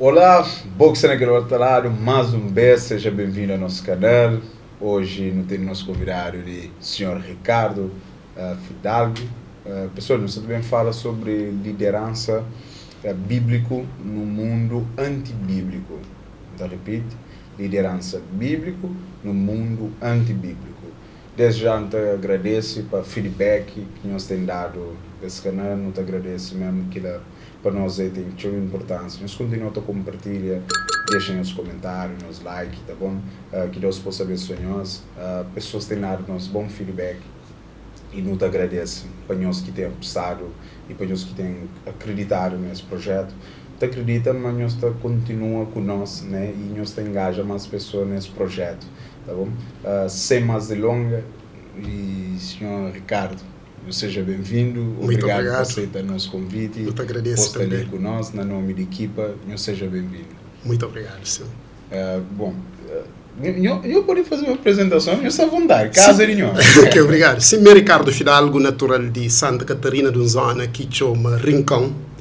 Olá, bo ki sta na kel otu ladu, más un bês seja benvindu a nosso kanal. Oji nu tene nos konvidadu li, Sinhor Ricardo Fidalgo. Pessoal, nu sta ta ben fala sobri lideransa bíbliku nu mundu antibíbliku. N ta ripiti, lideransa bíbliku nu mundu antibíbliku. Desdi já nu ta agradese pa feedback ki nhos ten dadu es kanal, nu ta agradese mesmu kila pa nos e ten txeu inpurtansia. Nhos kontinua ta konpartilha, dexa nhos komentáriu, nhos like, ta bon? Ki Deus posa abensua nhos. Pesoas ten dadu nos bon feedback i nu ta agradese pa nhos ki ten apostadu i pa nhos ki ten akreditadu na es projetu. Ta akredita ma nhos ta kontinua ku nos, ne, i nhos ta engaja mas pesoa na es projetu. Tá bom? Sem mais delonga, e senhor Ricardo, seja bem-vindo. Muito Obrigado por obrigado. aceitar nosso convite. Eu te agradeço Por estar ali também. com nós, na nome da equipa. Nho seja bem-vindo. Muito obrigado, senhor. Bom, nho pode fazer uma apresentação, nho sta à vontade, casa é de nho. Ok, obrigado. Sim, mi é Ricardo Fidalgo, natural di Santa Catarina, di un zona ki txoma Rincão.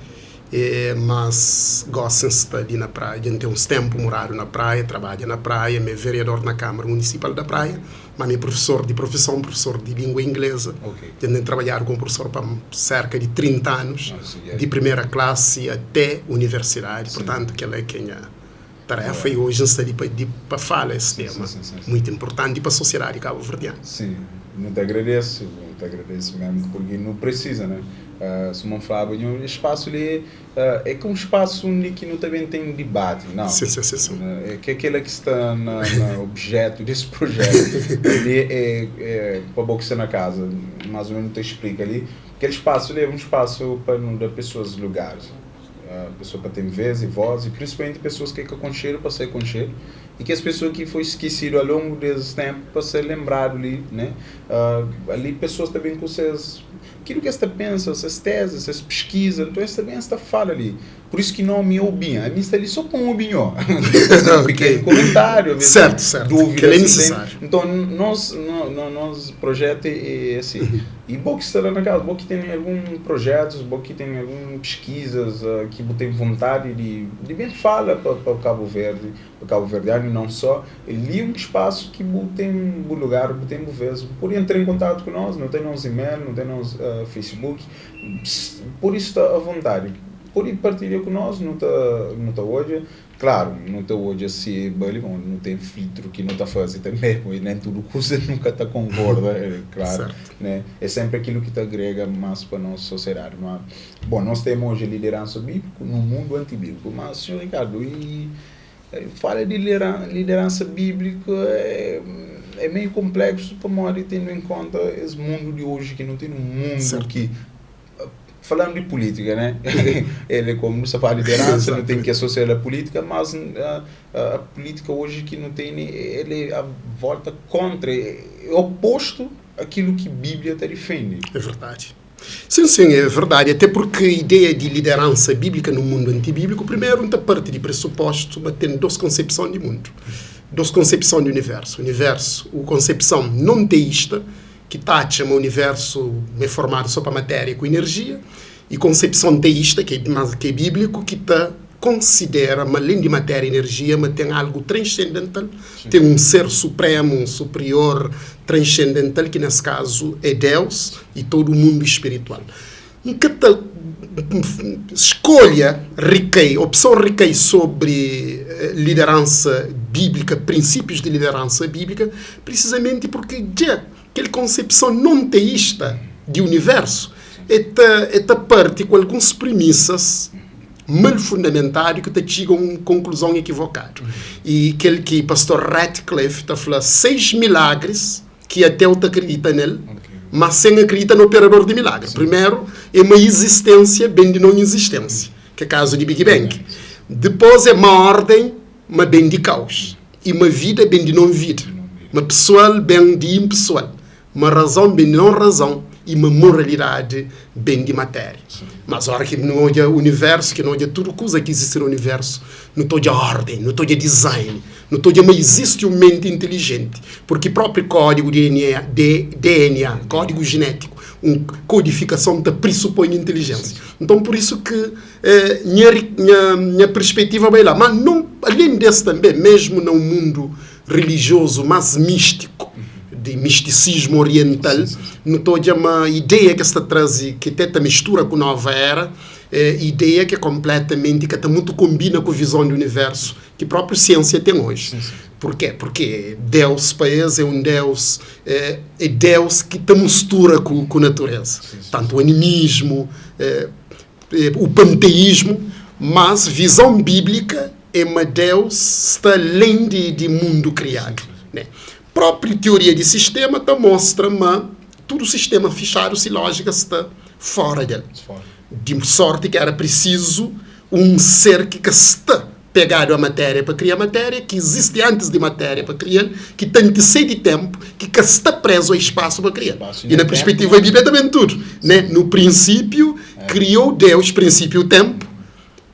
E mas gosi N sta li na Praia, dja N ten uns tenpu moradu na Praia, trabadja na Praia, mi é vereador na Kamara Munisipal da Praia, ma mi é prufesor di profison, prufesor di lingua ingleza, dja N ten trabadjadu komu prufesor pa serka di 30 anus, di primera klasi ate universidadi, purtantu kel-la é ke nha tarefa i oji N sta li pa fala es tema muitu inpurtanti pa sosiedadi kabuverdianu. Sim, nu ta agradese, nu ta agradese mesmu porque nu precisa, né? Suma N flaba nho, es spasu li é ka un spasu undi ki nu ta ben ten dibati, nau. Sim, sim, sim, sim. É ka kela ki sta na na objetu des projetu. Ali é é pa bo ki sta na kaza, mas o menos nu ta explika li, kel spasu li é un spasu pa nu da pesoas lugaris. Pessoa pa ten vez e voz e principalmente pessoas ki ka konxedu pa ser konxedu e kes pessoa ki foi skesidu a longu des tempu pa ser lembradu li né ali pessoas ta ben ku ses kilu ki es ta pensa ses tezi ses peskiza nton es ta ben es ta fala li por isu ki nomi é Obinha ami sta li so pa obi nho un pikenu komentariu aves Certo, certo. duvida Kel é si ten nisisáriu. nton nos nos projetu é asi. I bo ki sta la na kaza, bo ki ten algun projetus, bo ki ten algun piskizas ki bu ten vontadi di di ben fala pa pa Kabu Verdi, pa kabuverdianu i non so, li un spasu ki bu ten bu lugar, bu ten bu vez, bu pode entra en kontatu ku nos, no ten nos email, no ten nos Facebook, pode sta avontadi, pode partilha ku nos, no ta no ta odja. Klaru, nu ta odja si bali, bon, nu ten filtru ki nu ta faze tanbe, poi nen tudu kuza nu ka ta konkorda, é klaru, né? É senpri akilu ki ta agrega mas pa nos sosiedadi. Ma, bon, nos tema oji é lideransa bíbliku nun mundu antibíbliku. Ma, sinhor Ricardo, i fala di lideransa bíbliku é é meiu konpleksu pamodi tendu en konta es mundu di oji ki nu ten un mundu ki Falando di política, né? Ele como nu sta fala di liderança, nu tem ki associa a política, mas a, a política hoje que nu tem, ele a volta contra, é oposto àquilo que Bíblia ta defende. É verdade. Sim, sim, é verdade. Até porque a ideia de liderança bíblica no mundo antibíblico, primeiro, ta parte de pressuposto, mas tem duas concepção de mundo, duas concepção de universo. Universo, o concepção não teísta, ki ta atxa ma universu é formadu sô pa matéria ku inerjia, i konsepson teísta, ki é bíbliku, ki ta konsidera ma alén di matéria i inerjia, ma ten algu transsendental, ten un ser supremu, un superior transsendental, ki nes kazu é Deus i tudu mundu spiritual. N ka ta skolha rikai, opson rikai sobri lideransa bíblika, prinsípius di lideransa bíblika, prisizamenti purki dja kel konsepson non teísta di universu e ta e ta parti ku alguns primisas mal fundamentadu ki ta txiga un konkluzon ekivokadu. I kel ki pastor Ratcliffe ta fla, 6 milagris ki ateu ta kridita nel, ma sen akridita na operador di milagri. Primeru, é ma izistensia ben di non izistensia, ki é kazu di Big Bang. Dipôs é ma orden ma ben di kaus, i ma vida ben di non vida, ma pesoal ben di inpesoal, ma razon ben di non razon i ma moralidadi ben di matéria. Mas óra ki nu odja universu, ki nu odja tudu kuza ki izisti na universu, nu ta odja orden, nu ta odja design, Nu ta odja ma izisti un menti intilijenti, purki própi kódigu di DNA, DNA, kódigu jinétiku, Un kodifikason ta presupõe intelijénsia. Nton, pur isu ki nha nha nha perspetiva bai la. Má non, alén des tanbe, mesmu na un mundu relijiozu más místiku, di mistisismu oriental, nu ta odja ma ideia ki es ta traze, ki te ta mistura ku nova era, é ideia ki é konpletamenti ka ta mutu konbina ku vizon di universu ki própriu siênsia ten oji. Purkê? Purkê Deus pa es é un Deus, é Deus ki ta mustura ku ku natureza. Tantu animismu, o panteísmu, mas vizon bíblika é ma Deus sta alén di di mundu kriadu, né? Própriu teoria di sistema ta mostra ma tudu sistema fixadu si lójika sta fora del. Di sorti ki era prisizu un ser ki ka sta pegadu a matéria pa kria matéria, ki izisti antis di matéria pa kria-l, ki ta antisedi ténpu, ki ka sta prézu a spasu pa kria-l. I na perspetiva bíblia ta ben tudu, né? No prinsípiu kriou Deus, prinsípiu ténpu,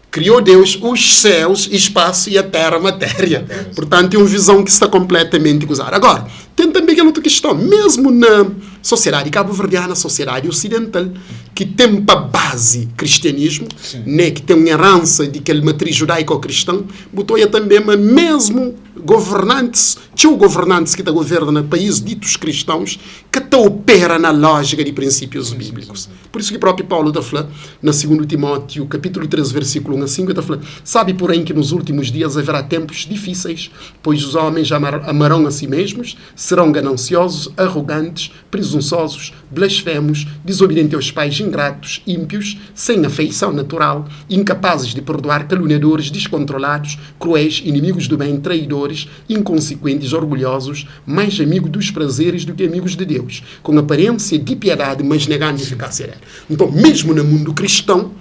kriou Deus os séus, spasu, i a téra, matéria. Purtantu, é un vizon ki sta konpletamenti kuzadu. Agora, ten tanbe kel otu kiston, mesmu na sosiedadi kabuverdiana, sosiedadi osidental, ki ten pa bazi kristianismu, ne, ki ten un eransa di kel matriz judaiko-kristan, bu ta oia tanbe ma mesmu governantis, txeu governantis ki ta governa na país ditus kristãus, ka ta opera na lójika di prinsípius bíblikus. Pur isu ki própi Paulu ta fla na sigundu Timótiu, kapítulu 3, versíkulu 1 a 5, el ta fla, Sabe, porém, que nos últimos dias haverá tempos difíceis, pois os homens amarão a si mesmos, serão gananciosos, arrogantes, presunçosos, blasfemos, desobedientes aos pais, ingratos, ímpios, sem afeição natural, incapazes de perdoar, caluniadores, descontrolados, cruéis, inimigos do bem, traidores, inconsequentes, orgulhosos, mais amigos dos prazeres do que amigos de Deus, com aparência de piedade, mas negando a eficácia dela. Então, mesmo no mundo cristão,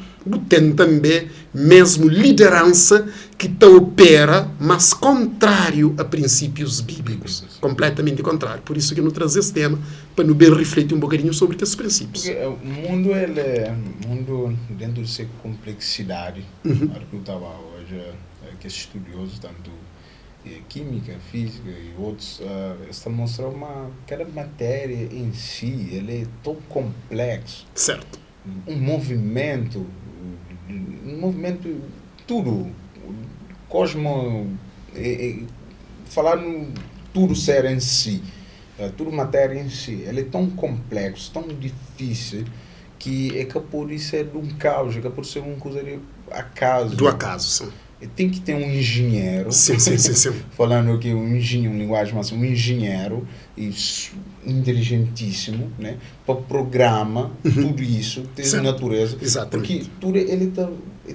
tem também mesmo liderança que te opera, mas contrário a princípios bíblicos. Completamente contrário. Por isso que eu trazer esse tema para nos bem refletir um bocadinho sobre esses princípios. Porque o mundo, ele é mundo dentro de sua complexidade. Uhum. Que eu estava hoje, que estudioso, tanto química, física e outros, está mostrando uma cada matéria em si, ele é tão complexo. Certo. Um movimento, tudo, cosmo, falar no tudo ser em si, tudo matéria em si, ele é tão complexo, tão difícil, que é capaz de ser de um caos, é capaz de ser uma coisa de acaso. Do acaso, sim. Tem que ter um engenheiro. Sim, sim, sim, sim. Falando aqui, um engenheiro, um linguagem mas um engenheiro inteligentíssimo, né? Para programa tudo isso, tem natureza. Exatamente. Porque tudo ele tá,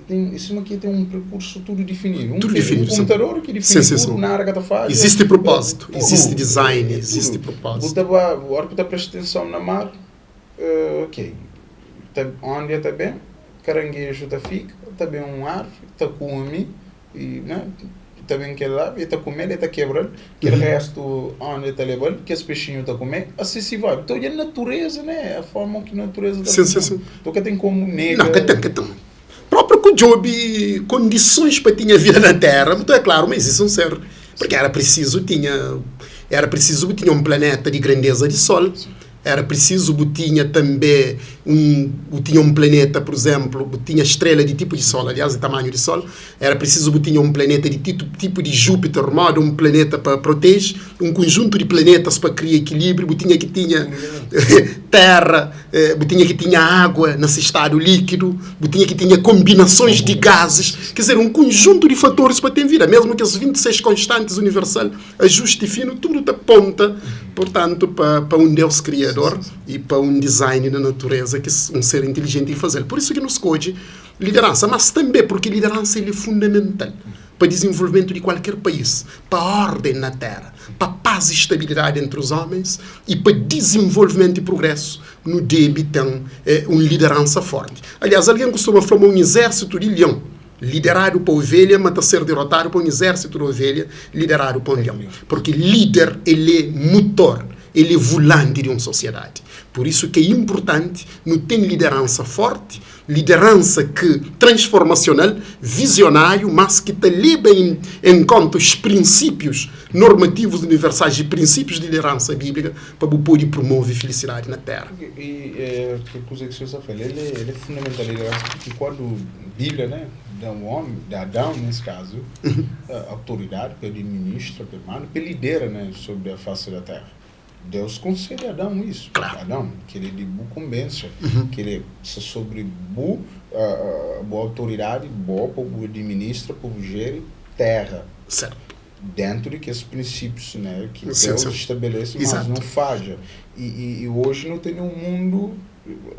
tem, isso aqui tem um percurso tudo definido. Tudo definido, Um computador que define tudo na área que tá faz. Existe propósito, existe design, existe propósito. Você vai, a hora que você presta atenção na mar, ok, tá, onde está bem, caranguejo tá fica, tá bem um árvore, tá come, e, né, tá bem que lá, e tá comendo, e tá quebrando, que o resto onde tá levando, que esse peixinho tá comendo, assim se vai. Então é a natureza, né? A forma que a natureza tá Sim, sim. Então que tem como nega. Não, que tem, que tem. Próprio que o Job, condições para tinha vida na Terra, então é claro, mas isso é um ser. Porque era preciso tinha um planeta de grandeza de Sol, era preciso tinha também um, tinha um planeta, por exemplo, tinha estrela de tipo de Sol, aliás, de tamanho de Sol, era preciso tinha um planeta de tipo de Júpiter, modo um planeta para proteger, um conjunto de planetas para criar equilíbrio, tinha que tinha terra, tinha que tinha água nesse estado líquido, tinha que tinha combinações de gases, quer dizer, um conjunto de fatores para ter vida, mesmo que as 26 constantes universal, ajuste fino, tudo te aponta, portanto, para um Deus criador e para um design da natureza que um ser inteligente e fazer. Por isso que nos escolhe liderança, mas também porque liderança ele é fundamental para o desenvolvimento de qualquer país, para a ordem na terra, para a paz e estabilidade entre os homens e para desenvolvimento e progresso no debe ter uma liderança forte. Aliás, alguém costuma formar um exército de leão liderado por ovelha, mas a ser derrotado por um exército de ovelha liderado por um leão. Porque líder, ele é motor, ele é volante de uma sociedade. Por isso que é importante não ter liderança forte. Lideransa ki transformasional, vizionáriu, mas ki ta leba en konta os prinsípius normativus universais i prinsípius di lideransa bíblika pa bu pode promove filisidadi na téra. I kel kuza ki senhor sta fla, el é fundamental lideransa purki kuandu Bíblia, né, da un ómi, da Adão nes kazu, autoridadi pa administra, pa manda, pa lidera, né, sobri a fasi da téra. Deus konsede Adão isu. Klaru. Adão, kel-li é di bu konbensa, kel-li é sta sobri bu bu autoridadi, bo pa bu adiministra, pa bu jeri téra. Sértu. Déntu di kes prinsípius, né, ki Sim, Deus sim. stabelese, mas Izatu. nu fadja. I, i, i oji nu tene un mundu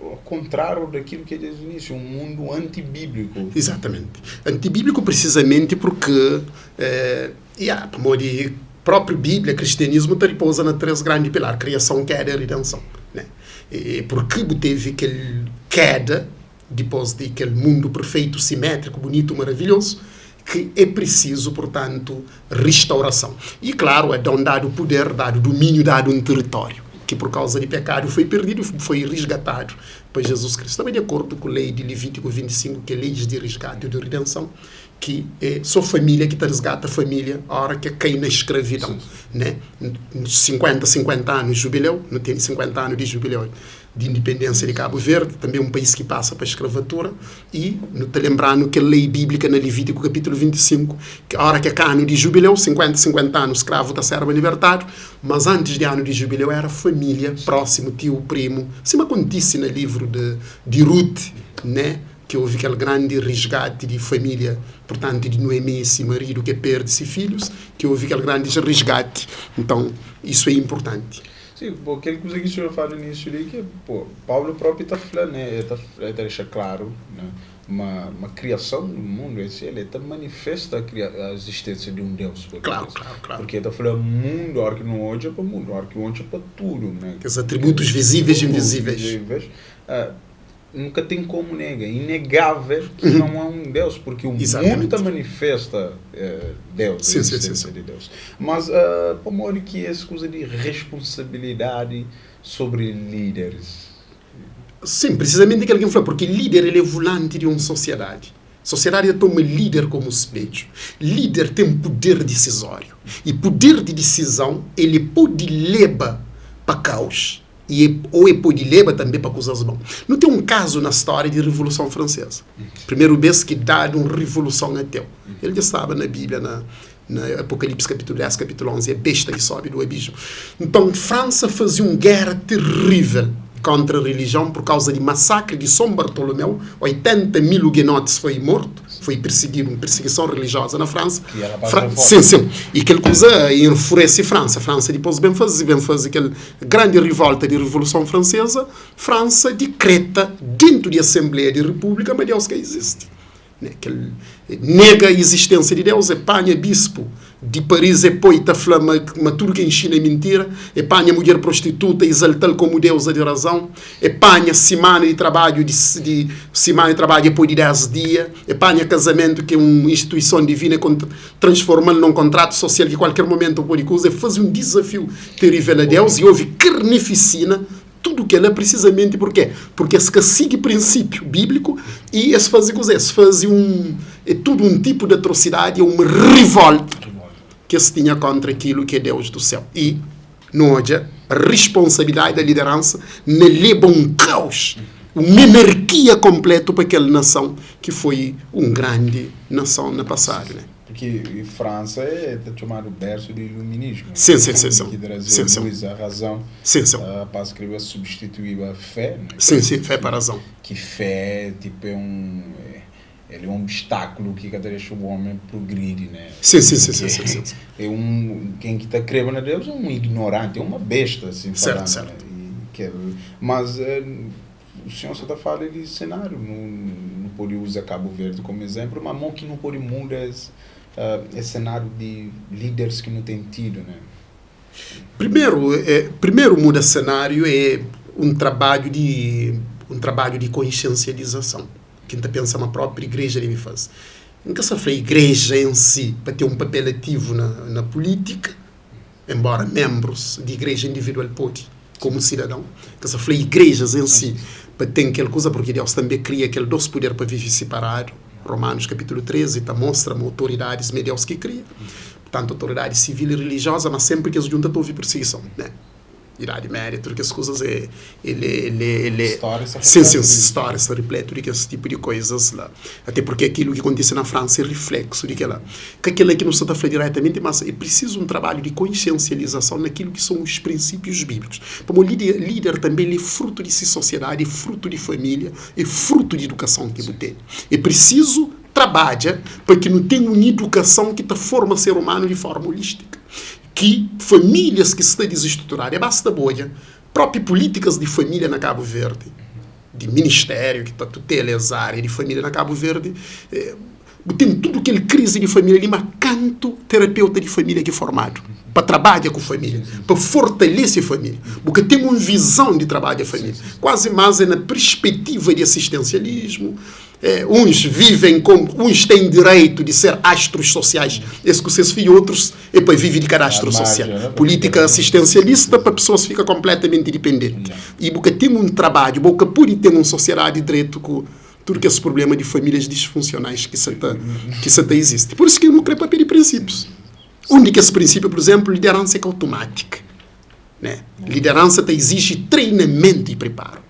ao kontráriu dakilu ki é desdi inísiu, un mundu antibíbliku. Izatamenti. Antibíbliku prisizamenti purki, ya, pamodi Própriu Bíblia, kristianismu ta ripouza na três grandi pilar, kriason, kéda i ridenson. Né? E purki bu tevi kel kéda dipôs di kel mundu perfeitu, simétriku, bunitu, maravilhozu, ki é prisizu, purtantu, ristaurason. I klaru, Adon dadu puder, dadu dumíniu, dadu un tiritóriu, ki pur kauza di pekadu foi perdidu, foi risgatadu pa Jezus Kristu. Staba di akordu ku lei di Levítiku 25, ki é leis di risgati ô di ridenson, ki é so família ki ta resgata família ora ke kai na escravidão, né? 50, 50 anu jubileu, nu tene 50 anu di jubileu di independência di Cabo Verde, também um país ki passa pa escravatura, e nu ta lembranu kel lei bíblica na Levítico capítulo 25, ki ora ke ka anu di jubileu, 50, 50 anu escravo ta serba libertadu, mas antes di anu di jubileu era família próximo, tio, primo, sima kontise na livro de di Ruth, né? Ki houve kel grandi risgati di família, purtantu di Nuemi i si maridu ke perde si filhus, ki houve kel grandi risgati. Nton, isu é inpurtanti. Si, bo, kel kuza ki senhor fala no inísiu li, ki bo, Paulu propi ta fla, ne, el ta el ta dexa klaru, ne, ma ma kriason di mundu em si, el ta manifesta a existência di un Deus, pode Klaru, dizer. klaru, klaru. Purki el ta fla mundu, ora ki no odja pa mundu, ora ki odja pa tudu, ne. Kes atributus vizíveis i invisíveis. Visíveis. Nu ka ten komu nega, é inegável ki não há um Deus, porque o mundo ta manifesta Deus, a existência di Deus. Mas pamodi ki es kuza di responsabilidadi sobri líderis? Sim, precisamente kel ki N fla, porque líder el é volante di un sosiedadi. Sosiedadi ta toma líder komu spedju. Líder ten puder disizóriu. I puder di disizon el pode leba pa kaus i e ô e pode leba tanbe pa kuzas bon. Nu ten un kazu na stória di Rivoluson Franseza. Primeru bês ki dadu un rivoluson ateu. El dja staba na Bíblia na na Apokalipse kapítulu 10, kapítulu 11, é besta ki sobe do abismu. Nton, Fransa faze un géra terível kóntra relijion pur kauza di masakri di Son Bartolomeu, 80 mil ugenotis foi mortu. Foi pirsigidu, un pirsigison relijioza na Fransa. Ki era pa Fra Sin, sin. I kel kuza enfurese Fransa. Fransa dipôs ben faze, ben faze kel grandi rivolta di Revoluson Franseza. Fransa dikreta dentu di Asenbleia di Repúblika ma Deus ka izisti. Ne? Kel nega izisténsia di Deus, e panha bispu di Paris e poi ta fla ma ma tudu ke inxina é mintira, e panha mudjer prostituta izaltal komu deuza di razão, e panha simana di trabadju di di simana di trabadju e poi di 10 dia, e panha kazamentu ki é un instituison divina e transformal na un kontratu sosial ki kualker momentu podi kuza, e fazi un dizafiu terivel a Deus i ovi karnifisina. Tudu kel-la prisizamenti purkê? Purki es ka sigi prinsípiu bíbliku i es faze kuzê? Es faze un, é tudu un tipu di atrosidadi, é un rivólta ki es tinha kóntra kilu ki é Deus du séu. I nu odja risponsabilidadi da lideransa na leba un kaus, un anarkia konplétu pa kel nason ki foi un grandi nason na pasadu, né? Porque França é ta txomadu bersu di iluminismu. Sim, sim, sim, sim. Ki traze Sim, sim. luz, a razão. Sim, sim. Pa skrebe substituíba fé, né? Sim, sim, fé pa razão. Ki fé tipo é um ele é um obstáculo ki ka ta dexa o homem progridi, né? Sim, sim, sim, sim, sim, sim. É um quem ki ta kreba na Deus é um ignorante, é uma besta assim Certo, falando, certo. né? E que mas O senhor só ta fala di senáriu, nu nu pode uza Cabo Verde komu exemplu, ma mo ki nu pode muda es es senáriu di líderes ki nu ten tidu, né? Primeru, primeru muda senáriu é un trabadju di un trabadju di konsiensializason ki N ta pensa ma própi igreja debe faze. N ka sta fla igreja en si pa ten un papel ativu na na pulítika, enbóra menbrus di igreja individual pode. Komu sidadon, ka sa fla igrejas en si pa ten kel kuza, porque Deus tanbe kria kel dos puder pa vive siparadu. Romanus kapitulu 13 ta mostra ma otoridadis ma é Deus ki kria, tantu otoridadi sivil i rilijioza, ma senpri ki es djunta ta ovi pirsigison, ne? Idadi Média, tudu kes kuzas é el é el é el é Stória sta Sin, repletu sin, di stória sta repletu di kes tipu di koizas la. Ate purke akilu ki kontise na Fransa é rifleksu di kela. Ka kela ki nu sta ta fla diretamenti, mas é prisizu un trabalhu di konsiensializason na kilu ki son os prinsípius bíblikus. Pamodi líder, líder tanbe el é frutu di si sosiedadi, é frutu di família, é frutu di idukason ki bu tene. É prisizu trabadja pa ki nu ten un idukason ki ta forma ser umanu di forma olístika. Ki famílias ki sta dizistruturadu, é basta bu odja própi pulítikas di família na Kabu Verdi, di ministériu ki ta tutela es ária di família na Kabu Verdi, bu ten tudu kel krizi di família li, ma kantu terapeuta di família ki formadu pa trabadja ku família, pa fortalese família, bu ka ten un vizon di trabadja família, kuazi más é na perspetiva di asistensialismu, Uns vivem com, uns têm direito de ser astros sociais, es ku ses fidju, otrus é pa vive di kadastru sosial. Polítika asistensialista pa pesoas fika konpletamenti dipendenti. I bu ka ten un trabadju, bo ka pode ten un sosiedadi dretu ku tudu kes prublema di famílias disfunsionais ki sa ta ki sa ta izisti. Pur isu ki nu kre papia di prinsípius. Un di kes prinsípiu, pur izénplu, lideransa é ka autumátika. Né? Lideransa ta iziji treinamentu i priparu.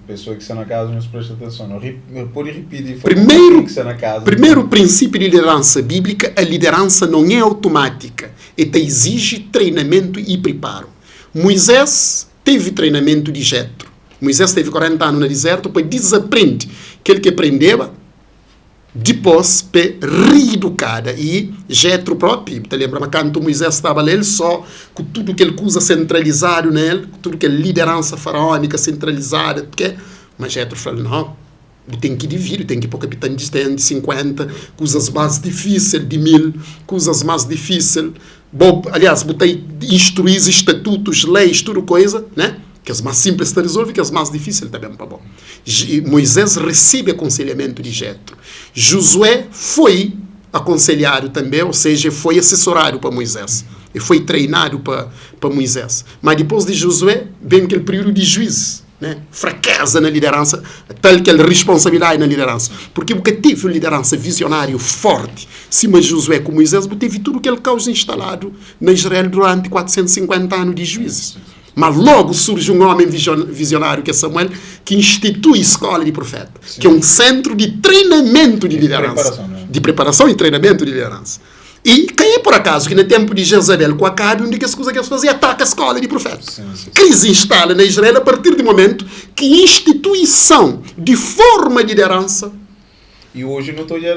Pessoa ki sta na kaza, nhos presta atenson. Não, pode repetir. Primeiro, que está na casa. Primeiro princípio de liderança bíblica, a liderança não é automática. E ta exige treinamento e preparo. Moisés teve treinamento de Jetro. Moisés teve 40 anos no deserto para desaprender aquele que aprendeu Dipôs, p'e riidukada i Jetru própi, bu ta lenbra ma kantu Muizés staba la el sô, ku tudu kel kuza sentralizadu na el, ku tudu kel lideransa faraónika sentralizada, p'ke? Ma Jetru fla-l, Nau, bu ten ki dividi, bu ten ki pô kapitan di ten, di sinkuénta, kuzas más difísil, di mil, kuzas más difísil. Bo, aliás, bu ta instruí-s statutus, leis, tudu kuza, né? Kes más sinplis ta rizolve, kes más difísil ta ben pa bo. Muizés resebe akonselhamentu di Jetru. Juzué foi akonselhadu tanbê, ô seja, el foi asesoradu pa Muizés, el foi treinadu pa pa Muizés. Má dipôs di Juzué, ben kel períodu di juízis, né? Frakéza na lideransa, tal kel responsabilidadi na lideransa. Purki bu ka tevi un lideransa vizionáriu fórti sima Juzué ku Muizés, bu tevi tudu kel kaus instaladu na Israel duranti 450 anu di juízis. Má lógu surji un ómi vizionáriu, ki é Samuel, ki institui skóla di proféta, ki é un séntru di treinamentu di lideransa, di preparason i treinamentu di lideransa. I ka é pur akazu ki na ténpu di Jezabel ku Akabi, un di kes kuza ki es faze é ataka skóla di proféta. Krizi instala na Israel apartir di momentu ki instituison di forma lideransa E hoje não estou já.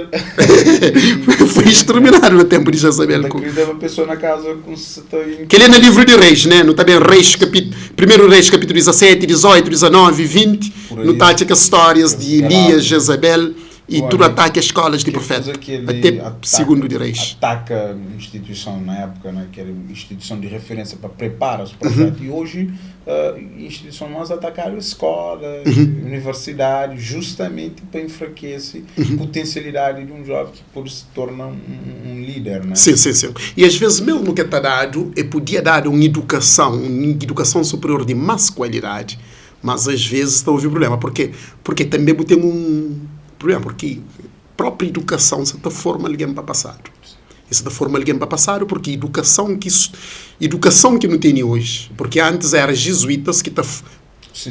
Foi exterminado no tempo de Jezabel. Com... uma pessoa na casa com se Que ele é no livro de Reis, né? Não tá bem Reis capítulo, primeiro Reis capítulo 17, 18, 19, 20. Não tá aquelas histórias de Elias, Jezabel e tudo ataque às escolas de profeta. Até ataca, segundo de Reis. Ataca instituição na época, né? Que era instituição de referência para preparar os profetas. E hoje instituição mais atacadu é skola, universidadi, justamenti pa enfrakese potensialidadi di un joven ki pode se torna un lider, né? Sin, sin, sin. I as ves mesmu ke ta dadu, e podia dadu un idukason, un idukason superior di mas kualidadi, mas as vezes ta ovi prublema. Purke? Purke tanbe bu ten un prublema, purki Própri idukason sa ta forma algen pa pasadu. E sa ta forma algen pa pasadu purki idukason ki idukason ki nu tene oji, purki antis éra jezuítas ki ta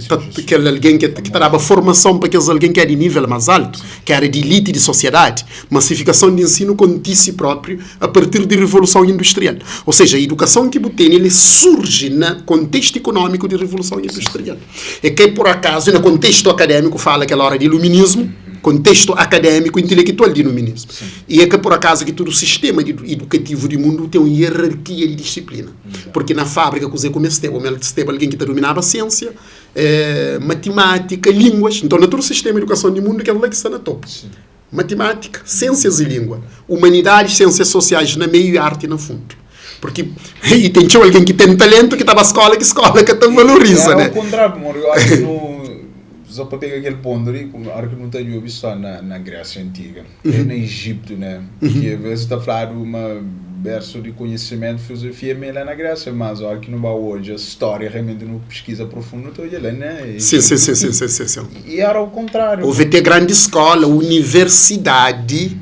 ta kel algen ki ta daba formason pa kes algen ki éra di nível más altu, ki éra di elite di sosiadadi. Masifikason di ensinu kontise própri a partir di Revoluson Industrial. Ou seja, idukason ki bu tene el surji na kontestu ikonómiku di Revoluson Industrial. É ka é pur akazu, na kontestu akadémiku fala kel óra di iluminismu, kontestu akadémiku intelektual di iluminismu. I é ka pur akazu ki tudu sistéma di idukativu di mundu ten un ierarkia di disiplina. Purki na fábrika kuzê ku mesteba? Ô mesteba algen ki ta duminaba siênsia, matimátika, línguas. Nton, na tudu sistéma di idukason di mundu kel la ki sta na topu. Matimátika, siênsias i língua, umanidadis, siênsias sosiais na meiu i arti na fundu. Purki i ten txeu algen ki ten talentu ki ta ba skóla ki skóla ka ta valoriza, Era ne? o kontráriu, pamodi eu acho nu só pa pega kel pontu li, ora ki nu ta djobe só na Grésia antiga, te na Ejiptu, ne? Ki a ves ta fladu ma. berço de conhecimento, filosofia meio lá na Grécia, mas a hora que não vai hoje, a história realmente não pesquisa profundo, estou lá, né? Sim, sim, sim, sim, sim, sim, sim. E era o contrário. Houve até grande escola, universidade,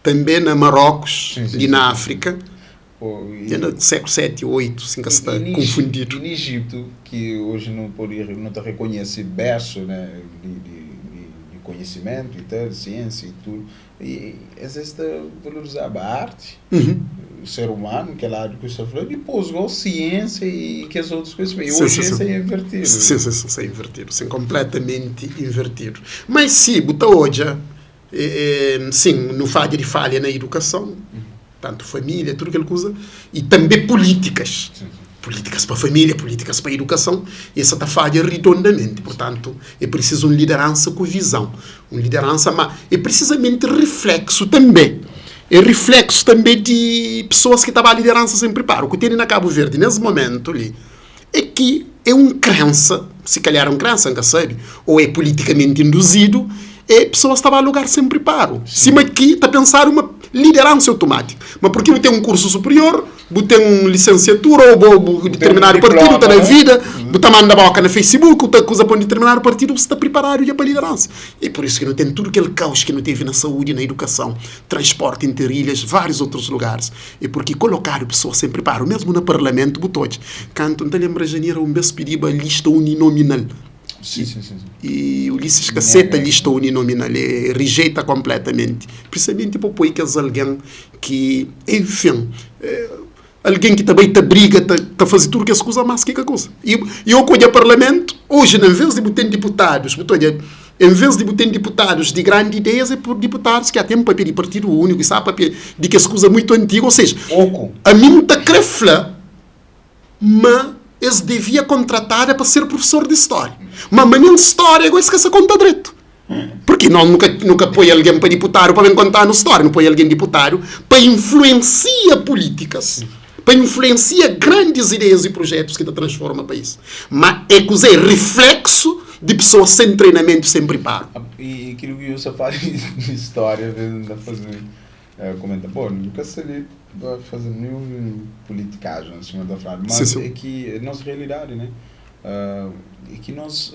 também na Marrocos Sim, sim, e sim. na África. Pô, e, E no século 7, 8, assim que está e, e, confundido. E no Egito, que hoje não pode, não te reconhece berço, né, de conhecimento e tal, ciência e tudo, e às vezes valorizava a arte, o ser humano, que é lá que você falou, depois igual ciência e que as outras coisas. E Sim, hoje sim, isso sim. é invertido. Sim, sim, sim, sim, invertido. Sim, completamente invertido. Mas sim, bota hoje, sim, não falha de falha na educação, tanto família, tudo aquilo que usa, e também políticas. Sim, sim. Políticas para a família, políticas para a educação, e essa está falha redondamente. Portanto, é preciso uma liderança com visão. Uma liderança, mas é precisamente reflexo também. É reflexo também de pessoas que estavam à liderança sem preparo. O que tem na Cabo Verde, nesse momento ali, é que é um crença, se calhar é um crença, nunca sabe, ou é politicamente induzido, é pessoas que estavam a lugar sem preparo. Cima aqui está a pensar uma liderança automática. Mas porque não tem um curso superior, não tem uma licenciatura, ou vou determinado um partido, está na diploma, né? vida, está manda boca no Facebook, está acusa para um determinado partido, você está preparado já para a liderança. E por isso que não tem tudo aquele caos que não teve na saúde, na educação, transporte entre ilhas, vários outros lugares. E porque colocaram pessoas sem preparo, mesmo no parlamento, botou. Canto, não te lembra, janeiro, um vez pediu a lista uninominal. Sim, sim, sim, sim. E Ulisses caceta Nega. lista uninominal, rejeita completamente. Precisamente para pôr que alguém que, enfim, alguém que também te briga, te faz tudo que acusa, mas que que acusa. E eu colho a parlamento, hoje, em vez de botar deputados, botou, em vez de botar deputados de grandes ideias, é por deputados que há tempo papel de partido único, e sabe papel de que acusa muito antigo, ou seja, Pouco. a mim tá crefla, mas eles devia contratar para ser professor de história. Mas nem história, agora esquece conta direito. Porque não, nunca põe alguém para deputado para vem contar na história, não põe alguém deputado para influenciar políticas, para influenciar grandes ideias e projetos que te transformam o país. Mas é que é reflexo de pessoas sem treinamento, sem preparo. E aquilo que eu só falo de história, às vezes não fazendo comenta, pô, nunca seria fazer nenhum politicagem em cima da frase, mas Sim, sim. é que a nossa realidade, né? É que nós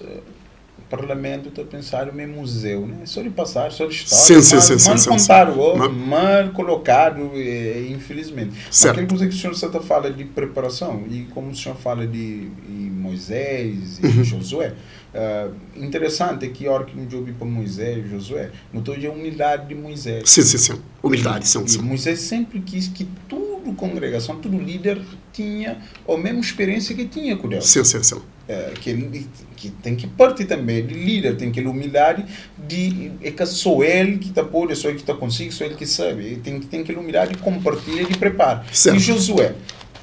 parlamento está a pensar no mesmo museu, né? Só de passar, só de história, Sim, sim, mal, sim, mal sim, sim, contado, sim. ou Mal mal colocado, infelizmente. Mas Certo. aquela coisa que o senhor Santa fala de preparação, e como o senhor fala de Moisés e Josué, interessante é que a hora que eu ouvi para Moisés e Josué, notou a humildade de Moisés. Sim, sim, sim. Humildade, sim, E sim. Moisés sempre quis que toda congregação, todo líder tinha a mesma experiência que tinha com Deus. Sim, sim, sim. Que ele, que tem que partir também de líder, tem que ter humildade de é que sou ele que está por, é só ele que está consigo, sou ele que sabe. E tem que ter humildade de compartilhar e de preparar. Certo.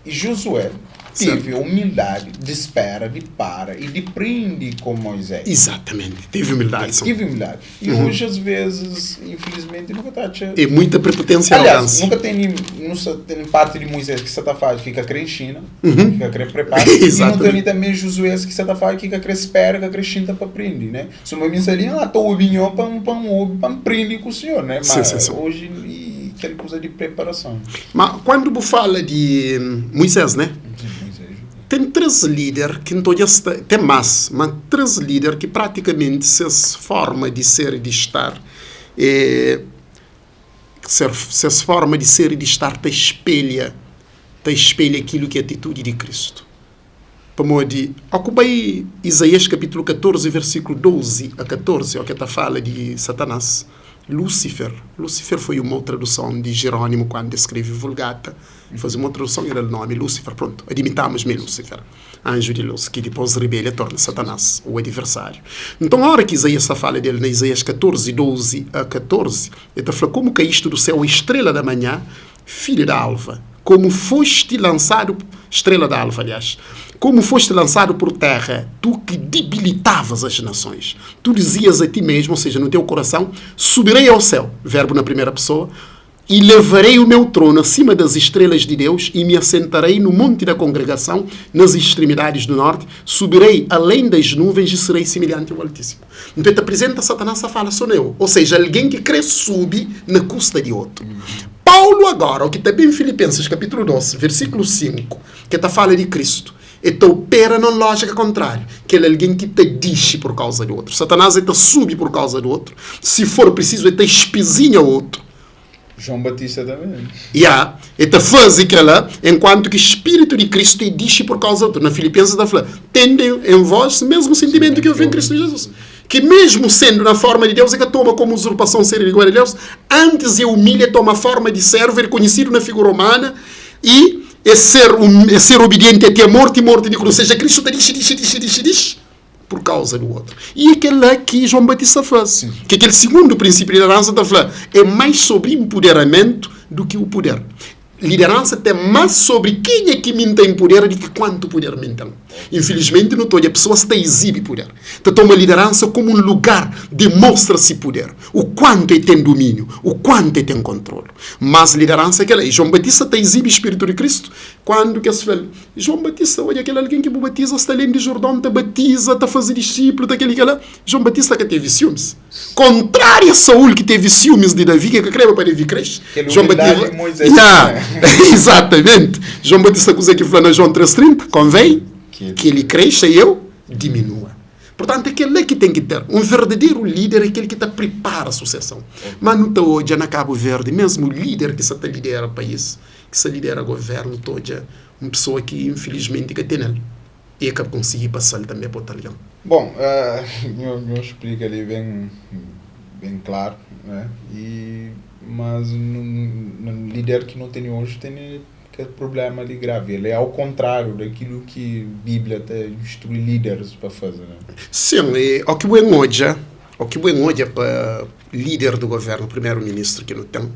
E Josué teve a humildade de espera, de para e de prende com Moisés. Exatamente, teve humildade. Sim. Teve humildade. E hoje, às vezes, infelizmente, nunca tá che- E muita prepotência e Aliás, arrogância. nunca tem nem, não só tem parte de Moisés que se tá faz, que fica em China, que fica crer prepara. E não Exatamente. tem também Josué que se tá faz, que fica crer espera, que crer China para aprender, né? Se uma mensalinha, ah, tô ouvindo para um, para um, para aprender com o senhor, né? Mas Sim, sim, sim. hoje, e aquela coisa de preparação. Mas quando você fala de Moisés, né? Sim, Moisés. Tem três líderes que não está, tem mais, mas três líderes que praticamente se forma de ser e de estar, ser, se forma de ser e de estar te espelha, te espelha aquilo que é a atitude de Cristo. Como de, ocupei Isaías capítulo 14, versículo 12 a 14, o que tá fala de Satanás. Lúcifer. Lúcifer foi uma tradução de Jerônimo quando escreve Vulgata. Faz uma tradução, era o nome Lúcifer. Pronto, admitamos-me Lúcifer. Anjo de luz, que depois rebela e torna Satanás, o adversário. Então, a hora que Isaías fala dele, na Isaías 14, 12 a 14, ele está falando, como caíste do céu, estrela da manhã, filho da alva, como foste lançado, estrela da alva, aliás, como foste lançado por terra, tu que debilitavas as nações. Tu dizias a ti mesmo, ou seja, no teu coração, subirei ao céu, verbo na primeira pessoa, e levarei o meu trono acima das estrelas de Deus e me assentarei no monte da congregação, nas extremidades do norte, subirei além das nuvens e serei semelhante ao Altíssimo. Então ele apresenta Satanás a fala, sou eu. Ou seja, alguém que crê sube na custa de outro. Paulu agora, o ki ta ben Filipenses kapitulu 2, versikulu 5, ke ta fala di Kristu, e ta opera na un lójika kontráriu, kel algen ki ta dixi pur kauza di otru. Satanás e ta subi pur kauza di otru, si for prisizu e ta ispizinha otru. João Batista tanbê. Ya, e ta faze kela, enkuantu ki Spiritu di Kristu e dixi pur kauza di otru. Na Filipenses ta fla, Tende en vós mesmu sentimentu ki houve en Kristu Jizus, ki mesmu sendu na forma di Deus, e ka toma komu uzurpason ser igual a Deus, antis e umilha, e toma forma di servu, e rikonhisidu na figura umana, i e ser e ser obidienti ate a morti, i morti di krus. Seja, Kristu ta dixi, dixi, dixi, dixi, dixi pur kauza di otru. I e kel-la ki João Batista fase. Ki kel sigundu prinsipiu di lideransa ta fla, é mais sobri inpuderamentu du ki u puder. Lideransa ten más sobri kenha ki mi N ta inpudera di ki kuantu puder mi N ten. Infilismenti, nu ta odja pesoas ta izibi puder, ta toma lideransa komu un lugar di mostra si puder, u kuantu e ten duminiu, u kuantu e ten kontrolu. Mas lideransa é kel-la. I João Batista ta izibi Spiritu di Kristu kandu ki es fla-l, João Batista, odja kel algen ki bu batiza sta alén di Jordon ta batiza, ta faze disiplu, ta kel-li, kel-la. João Batista ka tevi siumis. Kontráriu a Saul ki tevi siumis di Davi, ki ka kreba pa Davi kresce. Kel João humildadi Batista, di Moisés Ya, também. exatamente. João Batista kuzê ki fla na João 3:30? Konvém Ki ki ele kresça e eu diminua. Portantu, é kel-la ki ten ki ter. Un verdaderu líder é kel ki ta pripara suseson. Má nu ta odja na Kabu Verdi, mésmu líder ki sa ta lidera país, ki sa lidera govérnu, ta odja un pesoa ki infilismenti ka ten el i e ka konsigi pasa-l tanbê pa otu algen. Bon, nho nho splika li ben ben klaru, né? I mas nu lider ki nu tene oji tene kel prublema li gravi. El é au kontráriu dakilu ki Bíblia ta instrui líderis pa faze, né? Sin, i o ki bu en odja, o ki bu en odja pa líder di govérnu, primeru-ministru ki nu ten,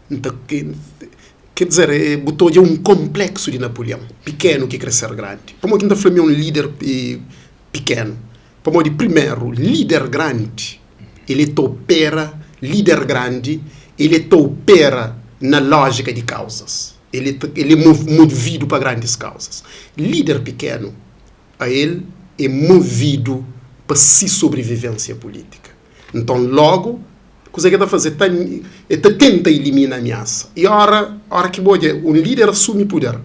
N ta, ker dizer, bu ta odja un konpleksu di Napulion, pikenu ki kre ser grandi. Pamodi ki N ta fla mi é un líder pikenu? Pamodi, primeru, líder grandi, el é ta opera, líder grandi, el é ta opera na lójika di kauzas. El é, el é movidu pa grandis kauzas. Líder pikenu, a el é movidu pa si sobrivivensia pulítika. Nton, lógu, kuzê ki el ta faze? El ta, el ta tenta ilimina amiasa. I óra, óra ki bu odja un líder asumi puder,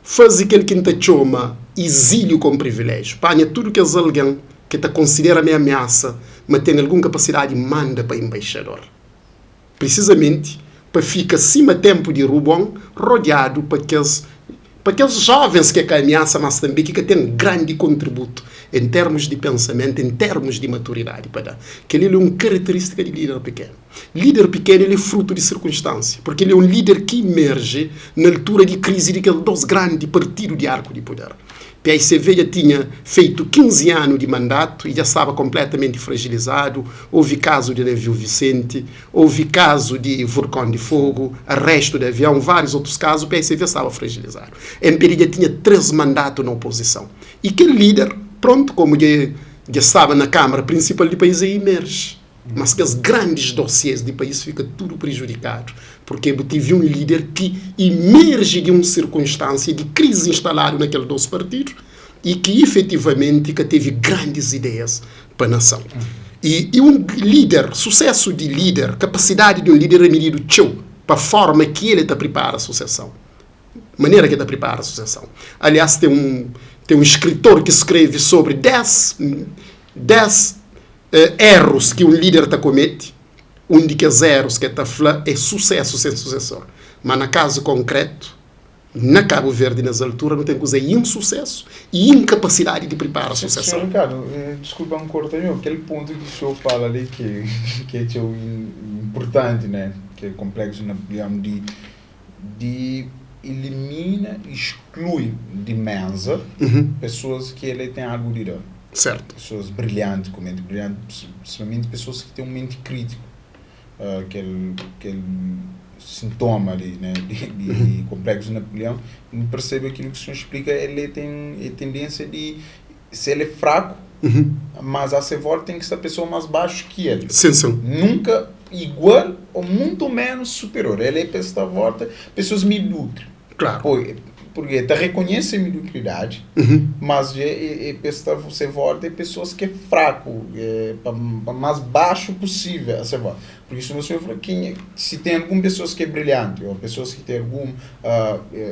faze kel ki N ta txoma izíliu kon priviléjiu, panha tudu kes algen ki el ta konsidera ma é amiasa, ma ten algun kapasidadi, manda pa enbaixador. Prisizamenti pa fika sima ténpu di Rubuon, rodiadu pa kes pa kes jovens ki é ka amiasa, mas tanbê ki ka ten grandi kontributu en termus di pensamentu, en termus di maturidadi pa da. Kel-li é un karaterístika di líder pikenu. Líder pikenu el é frutu di sirkunstánsia, purki el é un líder ki imerje na altura di krizi di kel dos grandi partidu di arku di puder. Paicv dja tinha feitu 15 anu di mandatu i dja staba konpletamenti frajilizadu, houve kazu di naviu Vicente, houve kazu di vurkon di Fogu, arestu di avion, várius otus kazu, paicv staba frajilizadu. Mpd dja tinha 3 mandatu na opozison i kel lider, prontu, komu dja dja staba na kamara prinsipal di pais, e imerje. Mas kes grandis dossiers di pais fika tudu prejudikadu, purke bu tive un lider ki imerje di un sirkunstansia di krizi instaladu na kel dos partidu i ki ifetivamenti ka teve grandis ideias pa nason. I i un lider, susesu di lider, kapasidadi di un lider é mididu txeu pa forma ki el ta pripara suseson, manera ki el ta pripara suseson. Aliás, ten un ten un skritor ki skreve sobri 10 10 Erus ki un líder ta komete, Un di kes erus ki el ta fla é susésu sen susesor. Má na kazu konkrétu, na Kabu Verdi nes altura nu ten kuza insusésu i inkapasidadi di pripara Senhor suseson. Ricardo, desculpa N corta nho, kel pontu ki senhor fala li ki ki é txeu importanti né, ki é complexo na digamos di di ilimina, exclui di mesa pessoas ki ele ten algu di da. Certo. Pessoas brilhanti, ku menti brilhanti, principalmenti pessoas ki ten un menti kritiku, kel kel sintoma li né di di complexo de Napoleão, N percebe aquilo ki senhor explica, ele ten tendensia di se el é fraku, mas a se volta ten ki sta pessoa mas baxu ki el. Sim, sim. Nunka igual ou muito menos superior. El é pa sta volta pessoas medíocre. Claro. Pô, Porque ta reconhece a mediocridade, mas é, é, é, você volta é pessoas que é fraco, é, para mais baixo possível, você volta. Porque se você falar quem, se tem algumas pessoas que é brilhante, ou pessoas que têm algumas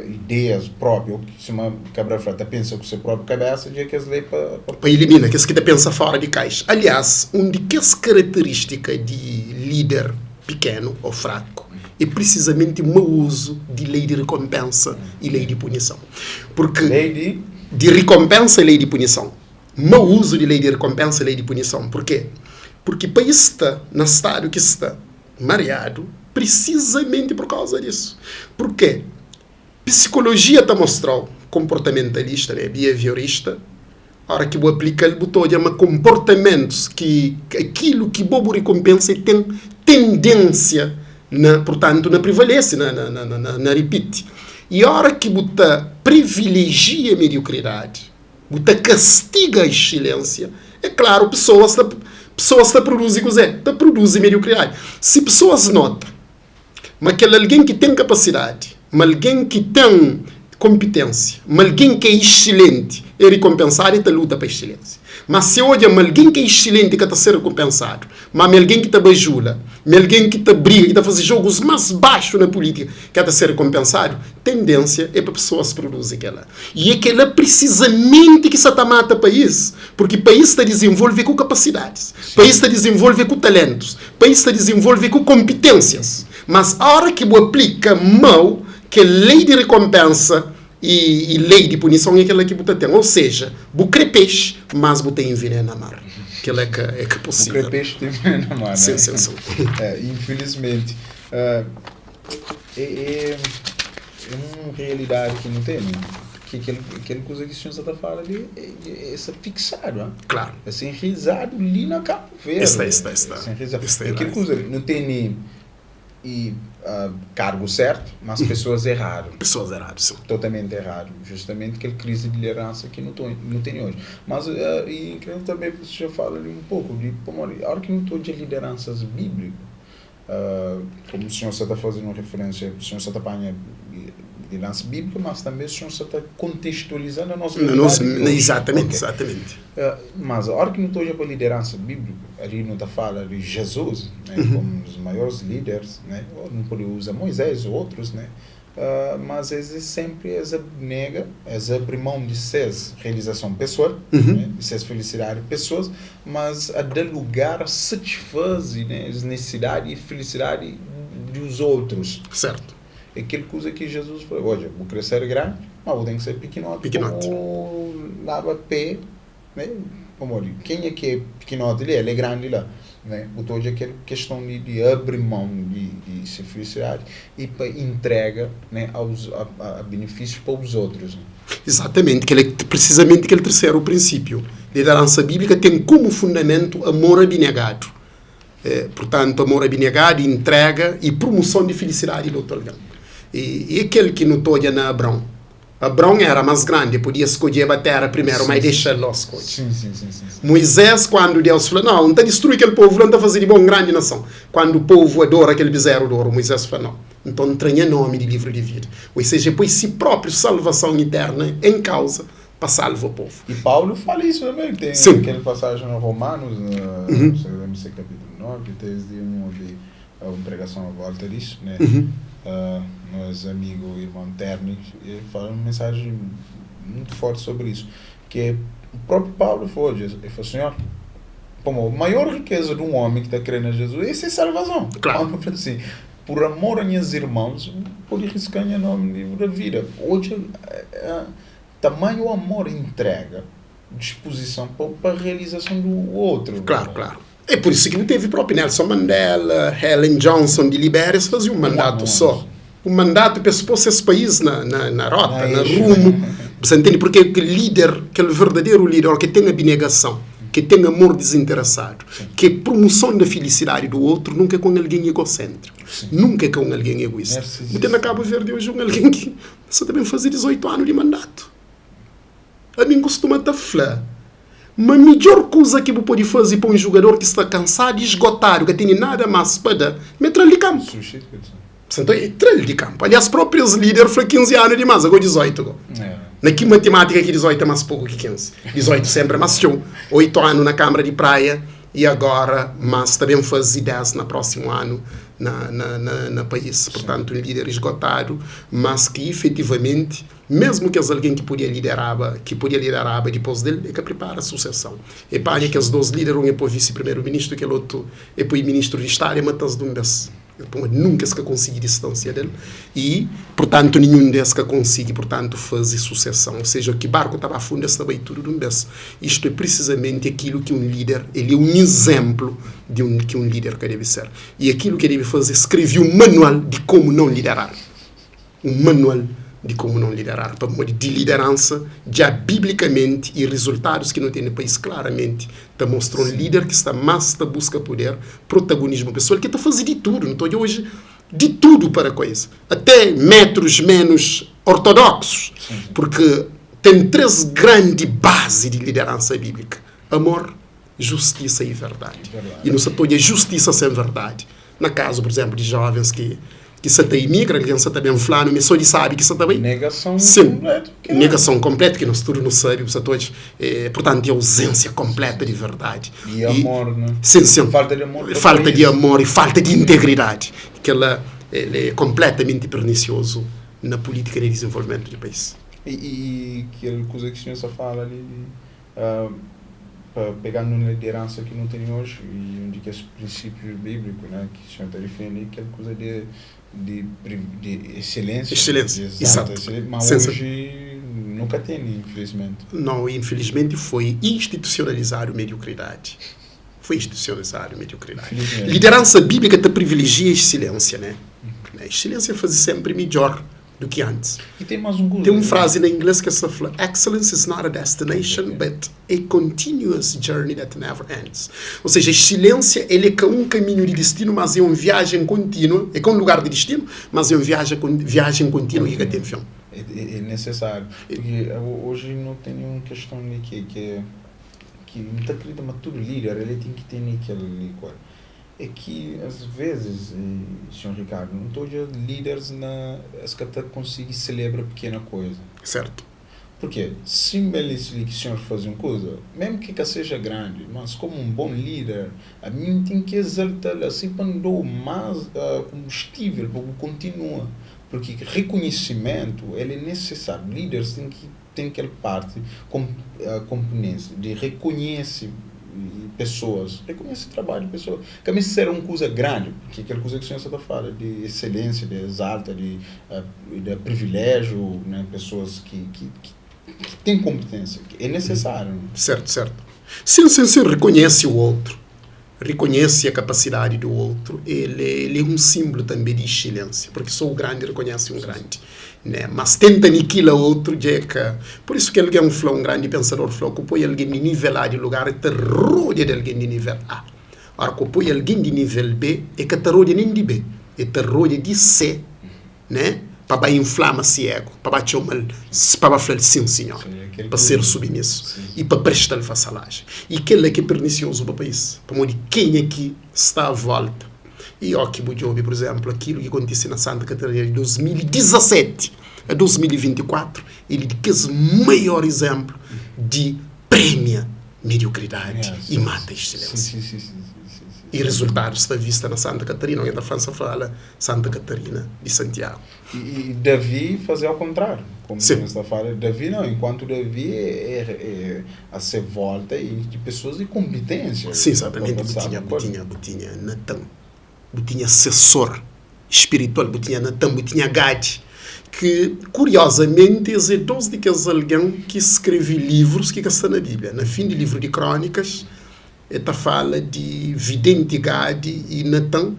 ideias próprias, ou que se uma cabra frata pensa com sua própria cabeça, já que as leis para elimina, que que pensa fora de caixa. Aliás, um de que as características de líder pequeno ou fraco é precisamente o mau uso de lei de recompensa e lei de punição. Porque lei de de recompensa e lei de punição. Mau uso de lei de recompensa e lei de punição. Por quê? Porque o país está no estado que está mareado precisamente por causa disso. Porque psicologia te mostrou comportamentalista, né, behaviorista, a hora que vou aplicar, botou de comportamentos que aquilo que bobo recompensa tem tendência na, portanto, na prevalece, na repite. E a hora que bota privilegia a mediocridade, bota castiga a excelência, é claro, pessoas pessoas te produzem coisa, te produzem mediocridade. Se pessoas notam, mas aquele alguém que tem capacidade, mas alguém que tem competência, mas alguém que é excelente, é recompensado e te luta para a excelência. Mas se olha, mas alguém que é excelente que está a ser recompensado, mas alguém que te bajula, mas alguém que te briga, que está a fazer jogos mais baixos na política, que está a ser recompensado, tendência é para pessoas produzir aquela. E é aquela precisamente que se mata país, porque país está a desenvolver com capacidades, país está a desenvolver com talentos, país está a desenvolver com competências. Mas a hora que você aplica mal, que é lei de recompensa e lei de punição é aquela que você tem. Ou seja, você crê peixe, mas você envenena mar. Aquilo é que é possível. O crê peixe tem envenena mar, Sim, né? sim, sim. É, infelizmente. É uma realidade que não tem, né? Que aquele coisa que o senhor está falando ali é essa fixado, né? Claro. É enraizado ali na Cabo Verde. Está. Está enraizado. Está Aquele coisa ali, não tem nem cargo certo, mas pessoas erraram. Pessoas erradas, sim. Totalmente errado. Justamente aquela crise de liderança que não tem hoje. Mas, e incrível também, você já fala ali um pouco, de, como, a hora que não estou de lideranças bíblicas, como o senhor está fazendo uma referência, o senhor está apanha liderança bíblica, mas também o senhor está contextualizando a nossa realidade. Exatamente, Okay. exatamente. Mas a hora que não estou já para a liderança bíblica, ali não está falando de Jesus, né, como os maiores líderes, né, ou não pode usar Moisés ou outros, né, mas eles sempre eles nega, eles abrem mão de suas realização pessoal, né, de suas felicidade pessoas, mas a dar lugar a satisfazer, né, as necessidades e felicidade dos outros. Certo. Aquele coisa que Jesus falou, olha, vou crescer grande, mas vou ter que ser pequenote. Pequenote. Como lava pé, né? Como olha, quem é que é pequenote ali? Ele é grande lá, né? Botou de aquela questão de abrir mão de ser felicidade e para entrega, né, a benefícios para os outros, né? Exatamente, que ele é precisamente aquele terceiro princípio. Liderança bíblica tem como fundamento amor abnegado. Portanto, amor abnegado, entrega e promoção de felicidade do outro alguém. E aquele que não todia na Abrão. Abrão era mais grande, podia escolher a terra primeiro, mas deixa lá escolher. Sim. Moisés, quando Deus falou, não está destruir aquele povo, não está fazendo de bom grande nação. Quando o povo adora aquele bezerro de ouro, Moisés falou, não. Então tranha nome de livro de vida. Ou seja, põe si próprio salvação eterna em causa para salvar o povo. E Paulo fala isso também. Tem aquela passagem no Romanos, não sei se é capítulo 9, desde uma pregação à volta disso, né? Nosso amigo irmão Terni, ele fala uma mensagem muito forte sobre isso, que é, o próprio Paulo falou, ele falou, Senhor, como a maior riqueza de um homem que está crendo em Jesus, essa é salvação. Claro. Paulo falou assim, por amor a meus irmãos, pode riscar meu nome no livro da vida. Hoje, tamanho amor entrega, disposição para a realização do outro. Claro, claro. É por isso que não teve próprio Nelson Mandela, Helen Johnson de Libéria, se fazia um mandato só. Um mandato para expor esse país na rota, na rumo. Você entende? Porque aquele líder, aquele verdadeiro líder, que tem abnegação, que tem amor desinteressado, que é promoção da felicidade do outro, nunca é com alguém egocêntrico, nunca é com alguém egoísta. Você na Cabo Verde hoje um alguém que só também fazer 18 anos de mandato. A mim costuma estar flá. Mas a melhor coisa que você pode fazer para um jogador que está cansado e esgotado, que tem nada mais para dar, meter ali campo. Então, é tra-l di kampu. Aliás, próprio es líder fla 15 anu dimás, agora 18 go. Na ki matemátika ki 18 é más poku ki 15? 18 sempre é más txeu. 8 anu na Câmara di Praia e agora mas ta ben faze 10 na próximo anu na, na, na, na país. Portanto, um líder esgotado, mas que efetivamente, mesmo que es alguém que podia lideraba, que podia lideraba depois dele, é que prepara a sucessão. E panha que os dois líderes, um é para vice-primeiro-ministro, aquele outro é para ministro de Estado, e mata-se de um vez. Nunca se consegui distância dele e, portanto, nenhum desses que consegui, portanto, fazer sucessão. Ou seja, que barco estava a fundo, estava aí tudo de um vez. Isto é precisamente aquilo que um líder, ele é um exemplo de um, que um líder que deve ser. E aquilo que ele deve fazer, escrever um manual de como não liderar. Um manual de como não liderar. Para modo de liderança, já biblicamente, e resultados que não tem no país claramente, te mostram um líder que está mais a busca poder, protagonismo pessoal, que está a fazer de tudo. Não estou hoje de tudo para a coisa. Até métodos menos ortodoxos. Porque tem três grandes bases de liderança bíblica: amor, justiça e verdade. Verdade. E não se toda justiça sem verdade. Na caso, por exemplo, de jovens que se te imigra, alguém se está bem falando, mas só ele sabe que se está bem. Negação Sim. completa. Que Negação completa, que nós tudo não sabe, você todos, é, portanto, é ausência completa de verdade. E amor, né? Sim, sim. Falta de amor. para o Falta país. de amor e falta de integridade, que ela, ele é completamente pernicioso na política de desenvolvimento do país. E aquela coisa que o senhor só fala ali, de, pa pegando na liderança que não tem hoje, e onde que é esse princípio bíblico, né, que o senhor está referindo ali, aquela coisa de excelência. Excelência, de exalta exato. excelência, mas Sim, sim. hoje nunca tem, infelizmente. Não, infelizmente foi institucionalizado mediocridade. Foi institucionalizado mediocridade. Infelizmente. Liderança bíblica te privilegia a excelência, né? A excelência faz sempre melhor do que antes. E tem mais um coisa. Tem uma né? frase em inglês que se fala: Excellence is not a destination, but a continuous journey that never ends. Ou seja, excelência ele é um caminho de destino, mas é uma viagem contínua. É com um lugar de destino, mas é uma viagem, viagem contínua e que tem fim. É necessário. Porque hoje não tem nenhuma questão de que não está acreditando, mas todo líder ele tem que ter aquele qual. É que às vezes, senhor Ricardo, não estou de líderes na as que até conseguem celebrar pequena coisa. Certo? Porque se que o senhor faz uma coisa, mesmo que que seja grande, mas como um bom líder, a mim tem que exaltar assim para não dar mais combustível para que continua. Porque reconhecimento ele é necessário. Líderes têm que tem aquela parte com, componência de reconhecer pessoas, reconhece trabalho de pessoas. Que a ser uma coisa grande, porque aquela coisa que o senhor está falando de excelência, de exalta, de privilégio, né, pessoas que têm competência, que é necessário. Né? Certo, certo. Sim, sim, sim, reconhece o outro. Reconhece a capacidade do outro. Ele é um símbolo também de excelência, porque só o grande reconhece um grande. Né? Mas tenta aniquilar o outro, de que... Por isso que alguém falou, um grande pensador falou, que põe alguém de nível A de lugar e te rodeia de alguém de nível A. Ora, que põe alguém de nível B, é que te rodeia nem de B, é te rodeia de C, né? Para inflama-se ego, para chamar, para falar sim, senhor, Sim, aquele para ser que- submisso Sim. e para prestar vassalagem. E aquele é que é pernicioso para o país, para de quem aqui está à volta. E ó, que Bujobi, por exemplo, aquilo que aconteceu na Santa Catarina de 2017 a 2024, ele que é o maior exemplo de prêmia mediocridade É, e mata a excelência. Sim. E resultado está vista na Santa Catarina, alguém da França fala Santa Catarina de Santiago. E Davi fazia ao contrário, como Sim. você está falando. Davi não, enquanto Davi é a ser volta e de pessoas de competência. Sim, exatamente. Sabe? Botinha, botinha, botinha Natan. Botinha assessor espiritual, botinha Natan, botinha Gad. Que, curiosamente, esse é dois de que é alguém que escreve livros que está na Bíblia. Na fim do livro de Crônicas, esta fala de vidente Gad e Natan.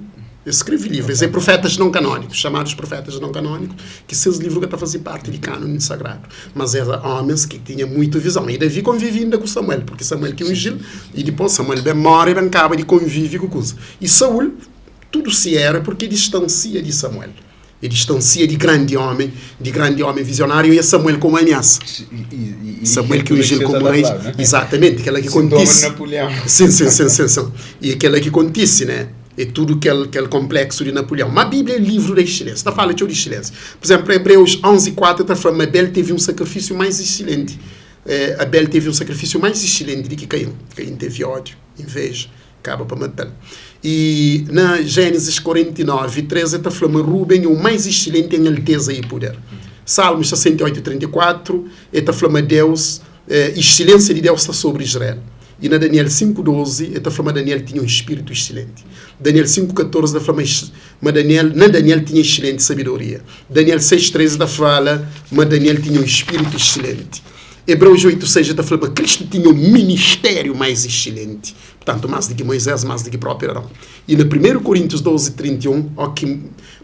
Escreve livros, é profetas não canônicos, chamados profetas não canônicos, que seus livros que está a fazer parte de cânone sagrado. Mas eram homens que tinham muita visão. E Davi convive ainda com Samuel, porque Samuel que ungiu, e depois Samuel bem morre e bem acaba de convive com coisa. E Saul, tudo se era porque distancia de Samuel. Ele distancia de grande homem visionário, e é Samuel como ameaça. E Samuel que ungiu como rei. rei. Exatamente, aquela que Sintoma de acontece. Napoleão. Sim, sim, sim, sim, sim. E aquela que acontece, né? É tudu kel kel konpleksu di Napulion. Má Bíblia é livru da exselénsia. Ta fala txeu di exselénsia. Pur izénplu, Ebreus 11, 4 ta fla ma Abel tevi un sakrifisiu más exselenti. Abel tevi un sakrifisiu más exselenti di ki Kain. Kain tevi ódiu, inveja, kaba pa mata-l. I na Jénezis 49, 3 el ta fla ma Ruben é u más exselenti en alteza i puder. Salmus 68, 34 el ta fla ma Deus, exselénsia di Deus sta sobri Israel. I na Daniel 5, 12 el ta fla ma Daniel tinha un spiritu exselenti. Daniel 5, 14 ta fla ma, ma Daniel, na Daniel tinha exselenti sabedoria. Daniel 6, 13 ta fala ma Daniel tinha un spiritu exselenti. Ebreus 8, 6 ta fla ma Kristu tinha un ministériu más exselenti. Purtantu, más di ki Moisés, más di ki própi Adon. I na 1 Koríntius 12, 31, ó ki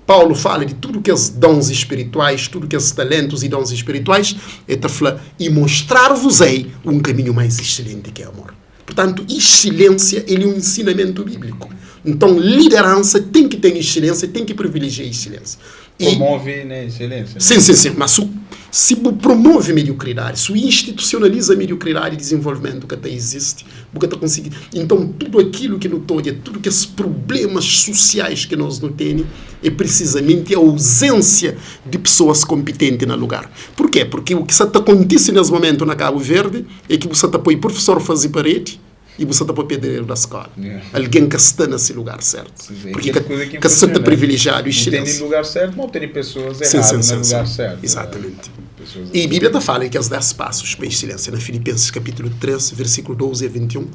Paulu fala di tudu kes dons spirituais, tudu kes talentus i dons spirituais, el ta fla, I mostrar-vos-ei un kaminhu más exselenti ki é amor. Purtantu, exselénsia el é un ensinamentu bíbliku. Nton, lideransa ten ki ten exselénsia, ten ki privilegia exselénsia. I, Promove, né, exselénsia, né? Sin, sin, sin. Má su, si bu promove mediokridadi, su institusionaliza mediokridadi, dizenvolvimentu ka ta izisti, bu ka ta konsigi. Nton, tudu akilu ki nu ta odja, tudu kes prublémas susiais ki nos nu tene, é prisizamenti auzénsia di pesoas konpitenti na lugar. Purkê? Purki u ki sa ta kontise nes momentu na Kabu Verdi é ki bu sa ta poi prufesor faze paredi i bu sa ta poi pedreru da skola. Algen ka sta na se lugar sertu. Purki ka, ka sa ta privilejiadu exselensia. Lugar sertu, ma tene pesoas eradu na lugar sertu. Exatamente. I Bíblia ta fala di kes 10 pasus pa exselensia na Filipenses kapítulu 3, versíkulu 12 a 21.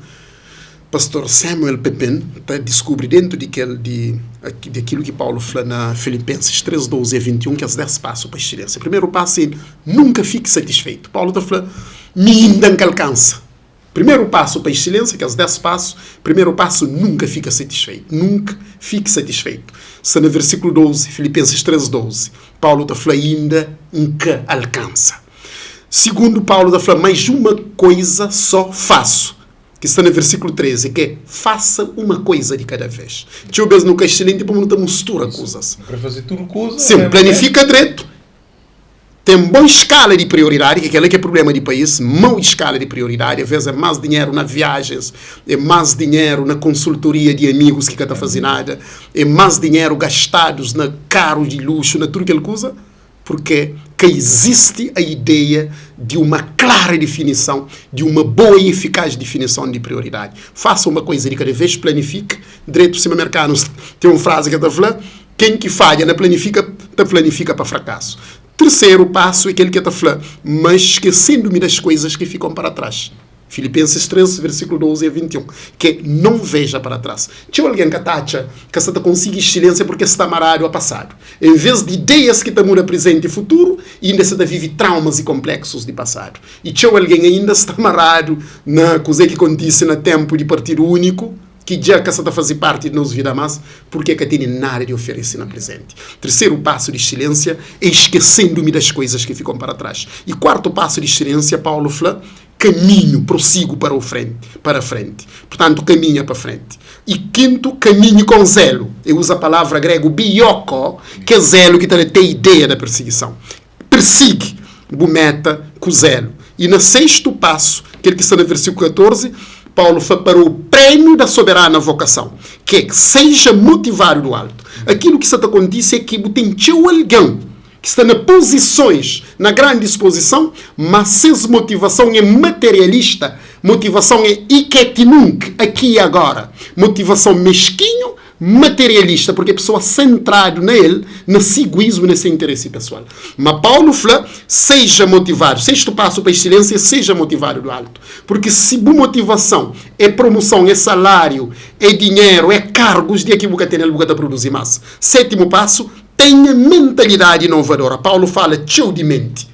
Pastor Samuel Pepin ta diskubri dentu di kel di di akilu ki Paulu fla na Filipenses 3, 12 a 21 kes 10 pasu pa exselensia. Primeru pasu é nunka fiki satisfeitu. Paulu ta fla, Mi inda N ka alkansa. Primeru pasu pa exselensia, kes 10 pasu, primeru pasu nunka fika satisfeitu. Nunka fiki satisfeitu. Sta na versikulu 12, Filipenses 3, 12. Paulu ta fla, Inda N ka alkansa. Sigundu, Paulu ta fla, Mais uma koiza só fasu. Ki sta na versíkulu 13, ki é, Faça uma coisa de cada vez. Txeu bês nu ka exselenti pamodi nu ta mustura kuzas. Nu krê faze tudu kuza. Sin, planifika dretu, ten bon skala di prioridadi, ki kel-la ki é prubléma di país, mau skala di prioridadi. Avês é más dinheru na viajens, é más dinheru na konsultoria di amigus ki ka ta faze nada, é más dinheru gastadus na karu di luxu, na tudu kel kuza. Purke ka izisti a ideia di uma klara difinisãu, di uma boa i efikaz difinisãu di prioridadi. Fasa uma koiza di kada vez, planifika dretu sima merkanus ten un frazi ke ta fla, ken ki fadja na planifika, ta planifika pa frakasu. Terseru pasu é kel ke ta fla, ma esquecendo-me das coisas que ficam para trás. Filipenses 3, versíkulu 12 a 21, ki é não veja para trás. Txeu algen ka ta atxa ka sta ta konsigi exselensia purki es sta amaradu a pasadu. En vês di ideias ki ta muda prezenti i futuru, inda es sta ta vive traumas i konpleksus di pasadu. I txeu algen ainda sta amaradu na kuzê ki kontise na ténpu di Partidu Úniku, ki dja ka sta ta faze párti di nos vida más, purki e ka tene nada di oferese na prezenti. Terseru pasu di exselensia é esquecendo-me das coisas que ficam para trás. I kuartu pasu di exselensia, Paulu fla, Kaminhu, prossigo para o frente, para frente. Portanto, kaminha pa frente. E quinto, caminhe com zelo. E usa palavra grego bioko, que é zelo ki ta da te ideia da perseguição. Persigue bu meta ku zelo. E na sexto passo, kel ki sta na versículo 14, Paulo fla para o prémio da soberana vocação, que é seja motivado do alto. Aquilo ki sta ta kontise é ki bu ten txeu algen ki sta na pozisons, na grandis pozison, má ses motivason é materialista, motivason é hic et nunc, aqui e agora, motivason meskinhu, materialista, porque é pesoa sentradu na el, na se iguísmu, na se interesi pesoal. Má Paulu fla, Seja motivadu. Sextu pasu pa exselensia é seja motivadu du altu. Porque si bu motivason é promoson, é saláriu, é dinheru, é kargus, dia ki bu ka tene el, bu ka ta produzi más. Sétimu pasu, Tenha mentalidadi inovadora. Paulu fala txeu di menti,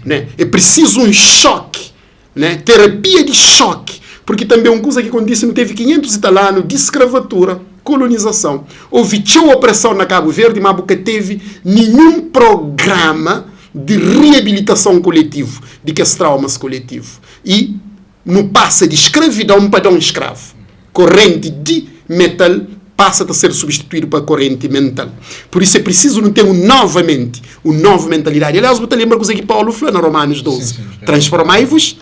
né? É prisizu un xoki, né? Terapia di xoki. Purki tanbe un kuza ki kontise, nu tevi 500 i tal anu di skravatura, kolonizason. Ovi txeu opreson na Kabu Verdi, má bu ka tevi ninhun programa di riabilitason koletivu di kes traumas koletivu. I nu pasa di skravidon pa don skravu. Korrenti di metal pasa ta ser substituídu pa korrenti mental. Pur isu é prisizu nu ten un nova menti, un novu mentalidadi. Aliás, bu ta lenbra kuzê ki Paulu fla na Romanus 12, Transformai-vos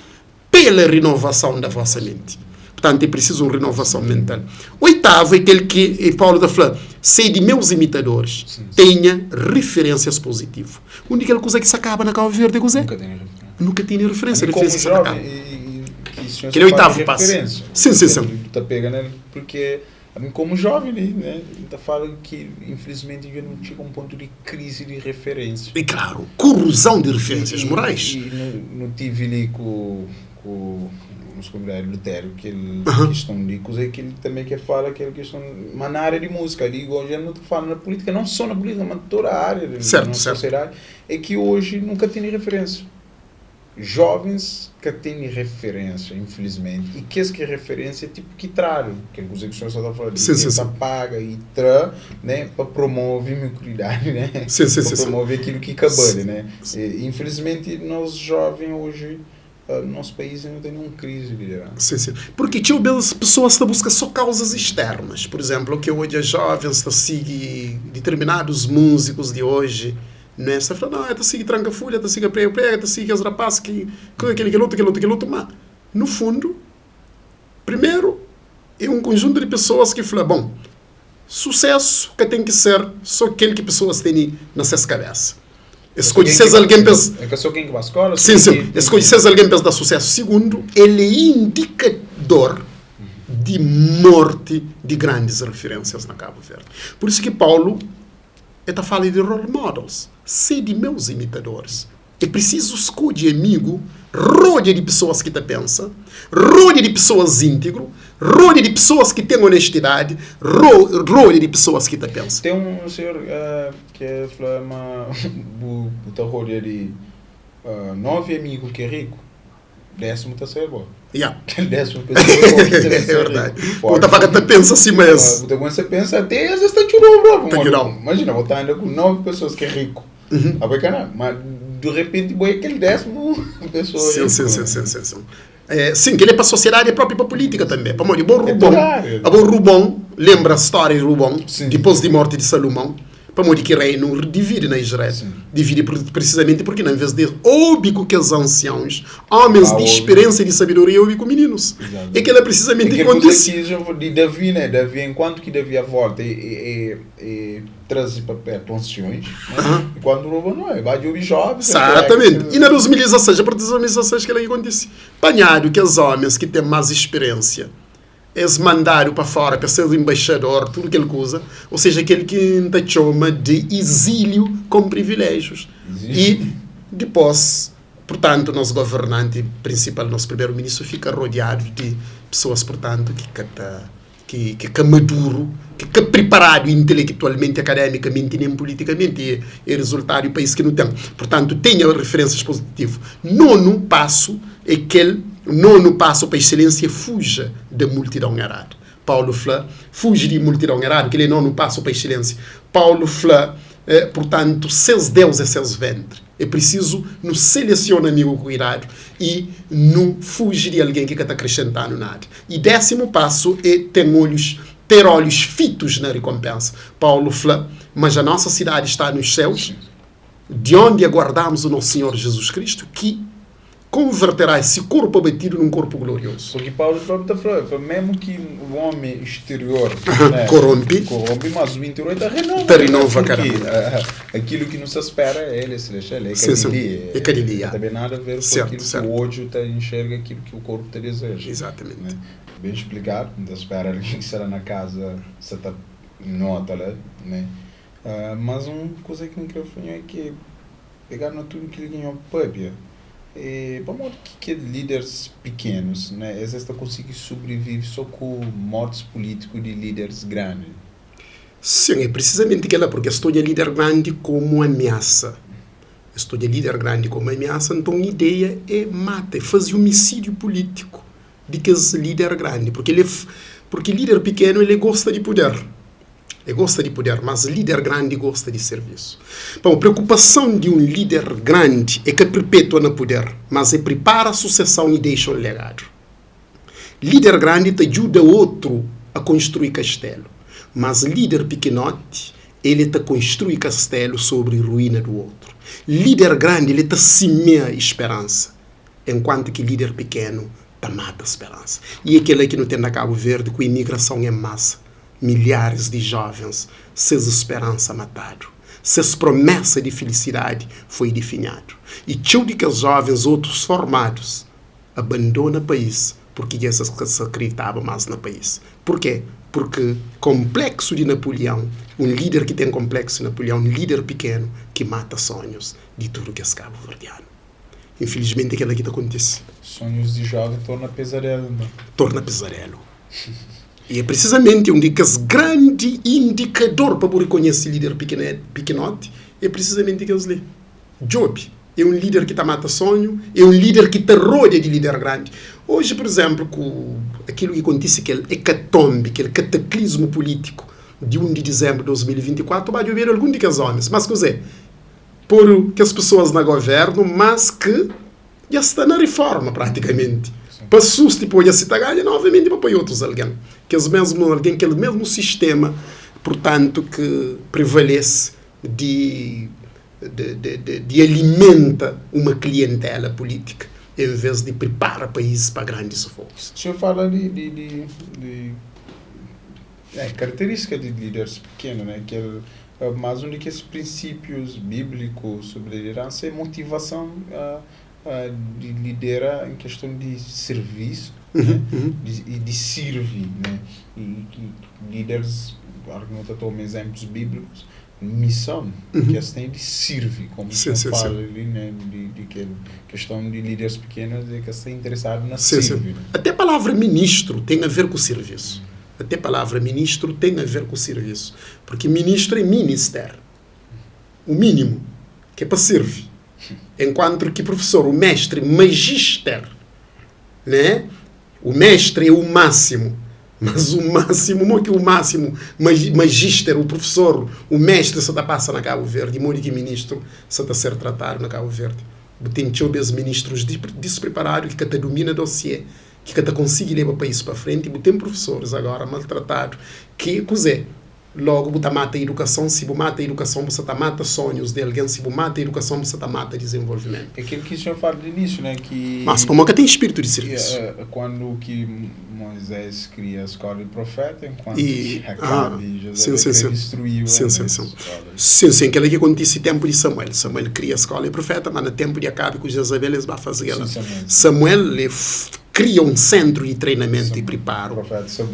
pela renovason da vosa menti. Purtantu, é prisizu un rinovason mental. Oitavu é kel ki Paulu ta fla, Sede meus imitadores, tenha referênsias pozitivu. Un di kel kuza ki sta kaba na Kabu Verdi é kuzê? Nu ka tene referênsia. Referênsia sta ta kaba. Kel é oitavu pasu. Sin, sin, sin. Ta pega nel porque ami komu jovem li, né, N ta fala ki infelizmente dja nu txiga un pontu di krizi di referênsia. E klaru, koruzão di referênsias morais. E nu tivi li ku ku nos konvidadu Lutério kel kiston di kuzê ki el tanbe ke fala kel kiston ma na ária di múzika li igual dja nu ta fala na pulítika non só na pulítika ma toda ária di nos sosiedadi é ki oji nu ka tene referênsia jovens ka tene referênsia infelizmenti i kes ki é referênsia é tipu ki tradu kel kuza ki senhor sa ta fala di ki ta paga i tra né pa promove mikuridadi né pa promove akilu ki ka bali né infelizmenti nos joven oji Nos país ainda ten un krizi di lideransa. Sim, sim. Porque txeu bes pessoas ta buska só kauzas externas. Por exemplo, o ke odja jovens ta sigi determinadus músicos di oji, né? Es ta fla, não, el ta sigi Tranka Fulha, el ta sigi Prego Prego, el ta sigi kes rapaz ki kel, kel otu, kel otu, kel otu. Ma, no fundu, primeru é un konjuntu di pessoas ki fla, bon, Susésu ka ten ki ser sô kel ki pesoas tene na ses kabésa. Es skodje ses algen pa es. É ka sô ken ki ba skóla. Sin, sin. Es skodje ses algen pa es da susésu. Sigundu, el é indikador di mórti di grandis referénsias na Kabu Verdi. Pur isu ki Paulu el ta fala di role models, sede meus imitadoris. É prisizu skodje amigu, rodia di pesoas ki ta pensa, rodia di pesoas íntegru, rodia di pesoas ki ten onestidadi, rodia di pesoas ki ta pensa. Ten un senhor ki fla ma bu ta rodia di 9 amigu ki é riku, désimu ta ser bo. Ya. Kel désimu ta ser bo. É verdadi. Bu ta faka ta pensa sima es. Bu ta kumesa pensa até es ta txuda-u propi. Ta txuda-u. Imajina, bu ta anda ku 9 pesoas ki é riku. Abo é ka ma de repente bo é kel désimu pessoa. Sim, sim, sim, sim, sim, sim. É, sim, kel é pa sosiedadi e propi pa pulítika tanbe. Pamodi bo Rubon, abo Rubon, lenbra stória di Rubon, dipôs di morti di Salumon, pamodi ki reinu dividi na Israel. Dividi precisamente porque na vez de obi ku kes ansiãos, homens di experiência e di sabedoria, obi ku mininus. É kela precisamente ki kontise. Di Davi, né? Davi, enquanto ki Davi a volta e, e, e traze pa perto ansiões, né? E quando rouba não é, vai ouvir jovens. Exatamente. E na 2016, a partir de 2016 que ela acontece. Panhado que os homens que têm mais experiência, eles mandaram para fora para ser embaixador, tudo aquela coisa, ou seja, aquele que te chama de exílio com privilégios. E depois, portanto, nosso governante principal, nosso primeiro-ministro, fica rodeado de pessoas, portanto, que tá ki ki ka maduru, ki ka priparadu intelektualmenti, akademikamenti nen politikamenti e e rezultadu e país ki nu ten. Purtantu, tenha referênsias pozitivu. Nonu pasu e kel nonu pasu pa exselensia é fuja da multidon eradu. Paulu fla, fuji di multidon eradu, kel é nonu pasu pa exselensia. Paulu fla, Purtantu, ses deus é ses ventri. É prisizu nu selesiona amigu ku kuidadu i nu fuji di algen ki ka ta akresenta-nu nada. I désimu pasu é ten olhus, ter olhos fitos na rikonpensa. Paulu fla, Mas a nossa cidade está nos céus, de onde aguardamos o nosso Senhor Jesus Cristo, que converterá esse corpo abatido num corpo glorioso. Porque Paulo próprio ta fla, fla mesmo que o homem exterior né, corrompe, corrompe, mas o interior ta renova. Ta renova cada manhã. Aquilo que não se espera é ele celestial, é sim, sim. É cada dia. Não tem nada a ver com certo, aquilo certo. que o olho tá enxerga, aquilo que o corpo te deseja. Exatamente. Né? Bem explicado, não espera alguém que estará na casa, você tá nota lá, né? Uh, mas uma coisa que não quero falar é que Pegadu na tudu kil ki nho pâpia, é pamodi ki kel líderis pikenus, né, es es ta konsigi sobrivive sô ku mortis pulítiku di líderis grandi? Sin, é prisizamenti kel-la, purki es ta odja líder grandi komu amiasa. Es ta odja líder grandi komu amiasa, nton ideia é mata, é faze omisídiu pulítiku di kes líder grandi, purki el é, purki líder pikenu el é gosta di puder. E gosta di puder, mas lider grandi gosta di servisu. Pamodi preokupason di un lider grandi é ka perpetua na puder, mas é pripara suseson i dexa un legadu. Lider grandi ta djuda otru a konstrui kastelu, mas lider pikinoti el é ta konstrui kastelu sobri ruína du otru. Lider grandi el é ta simia speransa, enkuantu ki lider pikenu. Ta mata speransa. I é kel-la ki nu ten na Kabu Verdi ku imigrason en masa. Milharis di jóvens, ses speransa matadu. Ses promésa di filisidadi foi difinhadu. I txeu di kes jóvens, otus formadus, abandona país purki dja es ka sa kriditaba más na país. Purkê? Purki konpléksu di Napulião, un líder ki ten konpléksu di Napulião, un líder pikenu ki mata sonhus di tudu kes kabuverdianu. Infilismenti é kel-la ki ta kontise. Sonhus di jóven torna pezadelu, nton. Torna pezadelu. I é prisizamenti un di kes grandi indikador pa bu rikonhese líder pikinoti, é prisizamenti kes-li. Djobe, é un líder ki ta mata sonhu, é un líder ki ta rôdia di líder grandi. Oji, pur izénplu, ku akilu ki kontise, kel ekatonbi, kel kataklismu pulítiku di 1 di dizénbru di 2024, ba djobedu algun di kes ómis. Mas kuzê? Podu kes pesoas na govérnu, mas ki dja sta na riforma pratikamenti, pa susti pa odja si ta ganha novamenti pa poi otus algen, kes mesmu algen, kel mesmu sistema, purtantu ki prevalese di di alimenta uma klientela pulítika en ves di pripara país pa grandis voos. Senhor fala di di di di karacterística di líderes pequeno, né? Kel Mas un di kes prinsípius bíbliku sobri lideransa é motivason di lidera en keston di sirvisu i di sirvi. I ki líderis, ora ki no ta toma izénplus bíblikus, mison ki es ten é di sirvi. Kómu bu fala li, di kel keston di líderis pikénu, es ka sta interesadu na sirvi. Até palavra ministru ten aver ku sirvisu. Até palavra ministru ten a ver ku sirvisu, purki ministru é minister, o minimu, ki é pa sirvi, enkuantu ki prufesor, o mestri, magister, né? O mestri é o máximo, mas o máximo, mo ki o máximo, magister, o prufesor, o mestri sa ta pasa na Kabu Verdi, modi ki ministru sa ta ser tratadu na Kabu Verdi? Bu ten txeu bes ministrus dispreparadu ki ka ta dumina dosiê, ki ka ta konsigi leba país pa frenti, bu ten profesoris agora maltratadu ki kuze? Logu bu ta mata idukason, si bu mata idukason bu sa ta mata sonhus di algen, si bu mata idukason bu sa ta mata dizenvolvimentu. É kel ki senhor fala di inísiu, né, ki. Mas pamodi ka ten spiritu di sirvisu. Kuandu ki Moisés kria skola di profeta, enkuantu ki Akabi i Jezabel kre distruíba skola. Sin, sin, kel-la ki kontise ténpu di Samuel. Samuel kria skóla di proféta, má na ténpu di Akabi ku Jezabel es ba faze kel-la. Samuel e kria un séntru di treinamentu i priparu,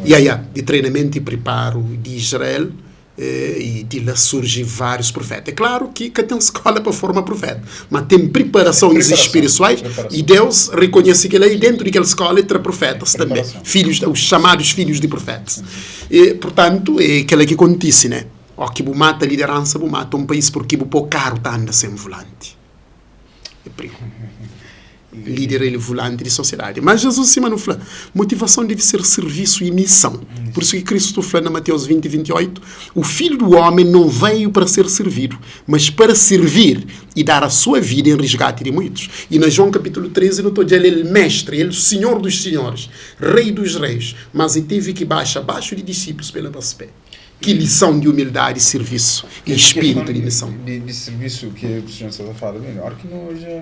ya, ya, di treinamentu i priparu di Israel, i di la surji várius proféta. É klaru ki ka ten skóla pa forma proféta, má ten priparasons spirisuais, i Deus rekonhese kel-la i déntu di kel skóla e tra profétas tanbê, filhus, os chamados filhos de profetas. E, purtantu, é kel-la ki kontise, né? Ó ki bu mata lideransa bu mata un país purki bu po karu ta anda sen vulanti. É prigu. Lider el é vulanti di sosiedadi. Má Jesus sima nu fla, motivason debe ser sirvisu i mison. Pur isu ki Kristu fla na Mateus 20, 28, O Filho do Homem não veio para ser servido, mas para servir e dar a sua vida em resgate de muitos. E na João capítulo 13 nu ta odja-l el Mestre, el Senhor dos senhores, Rei dos reis, mas e teve ki baxa baxu di disiplus pa el laba-s pé. Ki lison di umildadi, sirvisu i spiritu di mison! Di sirvisu ki senhor sta ta fala mi, ora ki no odja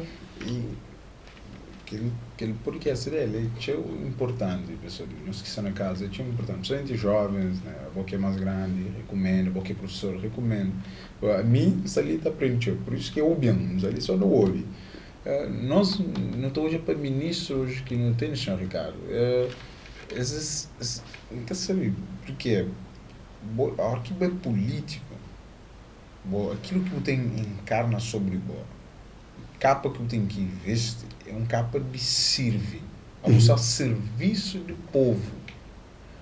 kel podcast li, el é txeu inportanti, pessoal, nos ki sta na kaza, é txeu inportanti, principalmenti jovens, né, abo ki é mas grandi, rikumenda, abo ki é professor, rikumenda. Ami N sta li ta aprende txeu, pur isu ki eu ben, N sta li só na obi. Nos no ta odja pa ministrus ki no tene, senhor Ricardo, es N ka sabe purke bo ora ki bo é pulítiku bo akilu ki bu ta enkarna sobri bo kapa ki bu ten ki vesti é un kapa di sirvi abo sta sirvisu di povu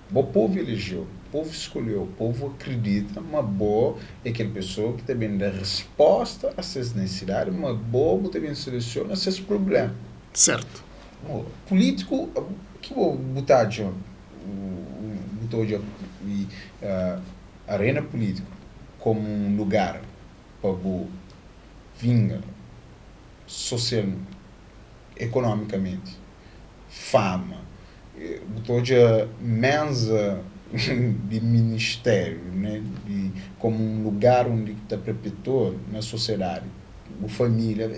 bo povu elejeu povu skolheu povu akridita ma bo é kel pesoa ki ta ben da resposta a ses nesidadi ma bo bu ta ben solusiona ses prublema. Sertu. Bo pulítiku ki bo bu ta atxa bu ta odja arena pulítiku komu un lugar pa bu vinga sosial ekonomikamenti fama bu ta odja menza di ministériu né di komu un lugar undi ki ta perpetua na sosiedadi. bu família.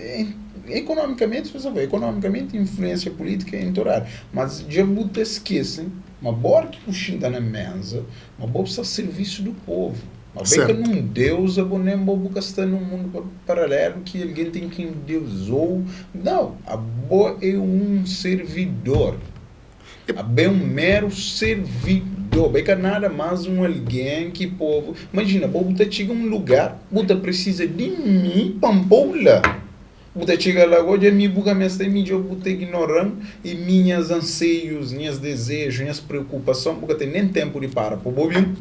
Ekonomikamenti, se faz ekonomikamenti, influênsia pulítika é entourado. Mas dja bu ta skese ma bora ki bu xinta na mesa, ma bo sta a servisu do povu. Ma bai ka nun Deus abo nen bo bu ka sta nun mundu paralelu ki algen ten ki endeuzou. Nau, abo é un servidor. Abo é un meru servidor. Bai ka nada mas un algen ki povu. Imajina, bo bu ta txiga un lugar, bu ta presiza di mi pa N pou la. Bu ta txiga la go, dja mi bu ka meste mi, dja bu ta ignoran i minhas anseius, nhas dezeju, nhas preokupason, bu ka ten nen tenpu di para pa bo bin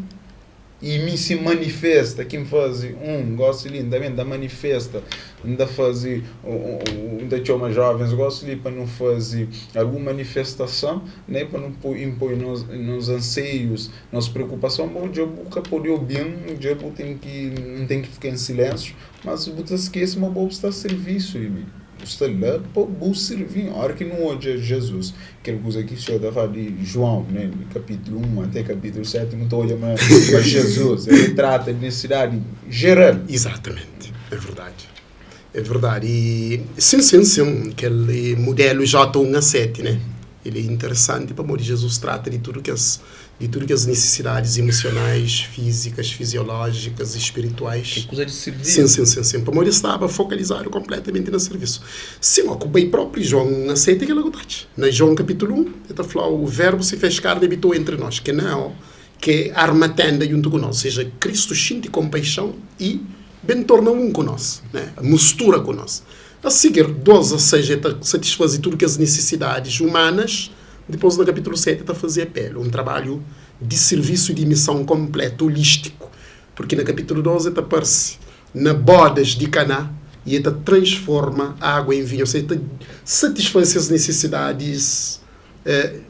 i mi si manifesta ki N faze un gosi li, N ta ben ta manifesta, N ta faze N ta txoma jovens gosi li pa nu faze algun manifestason, ne, pa nu inpoi nos anseius, nos preokupason, bo dja bu ka pode obin, dja bu ten ki, N ten ki fika en silensiu. Mas bu ta skese ma bo sta sirvisu di mi. Bu sta la pa bu sirvi-m. Óra ki nu odja Jezus, kel kuza ki Senhor ta fala di João, né, di kapítulu 1 até kapítulu 7, nu ta odja ma Jezus, el trata di nesidadi jeral. Izatamenti. É verdadi. É verdadi. I, sin, sin, sin, kel mudelu J 1 a 7, né? El é interesanti pamodi Jezus trata di tudu kes di tudu kes nisisidadis imusionais, fízikas, fiziolójikas i spirituais. Ki kuza di sirvisu. Sin, sin, sin, sin. Pamodi es staba fokalizadu konpletamenti na sirvisu. Sin, ó ku bai própi João aseita kel agotatxi. Na João kapítulu 1, el ta fla, O Verbu se fez karni e abitou entri nós, ke na ó ke arma tenda djuntu ku nós. Ou seja, Kristu xinti konpaixon i ben torna un ku nós, né? Mustura ku nós. A sigir, 2 a 6, el ta satisfaze tudu kes nisisidadis umanas. Dipôs, na kapítulu 7, ta faze apelu, un trabalhu di sirvisu di mison konplétu, olístiku, purki na kapítulu 12 el ta parse na bódas di Kaná i el ta transforma água en vinhu, ô seja, el ta satisfaze ses nisisidadis,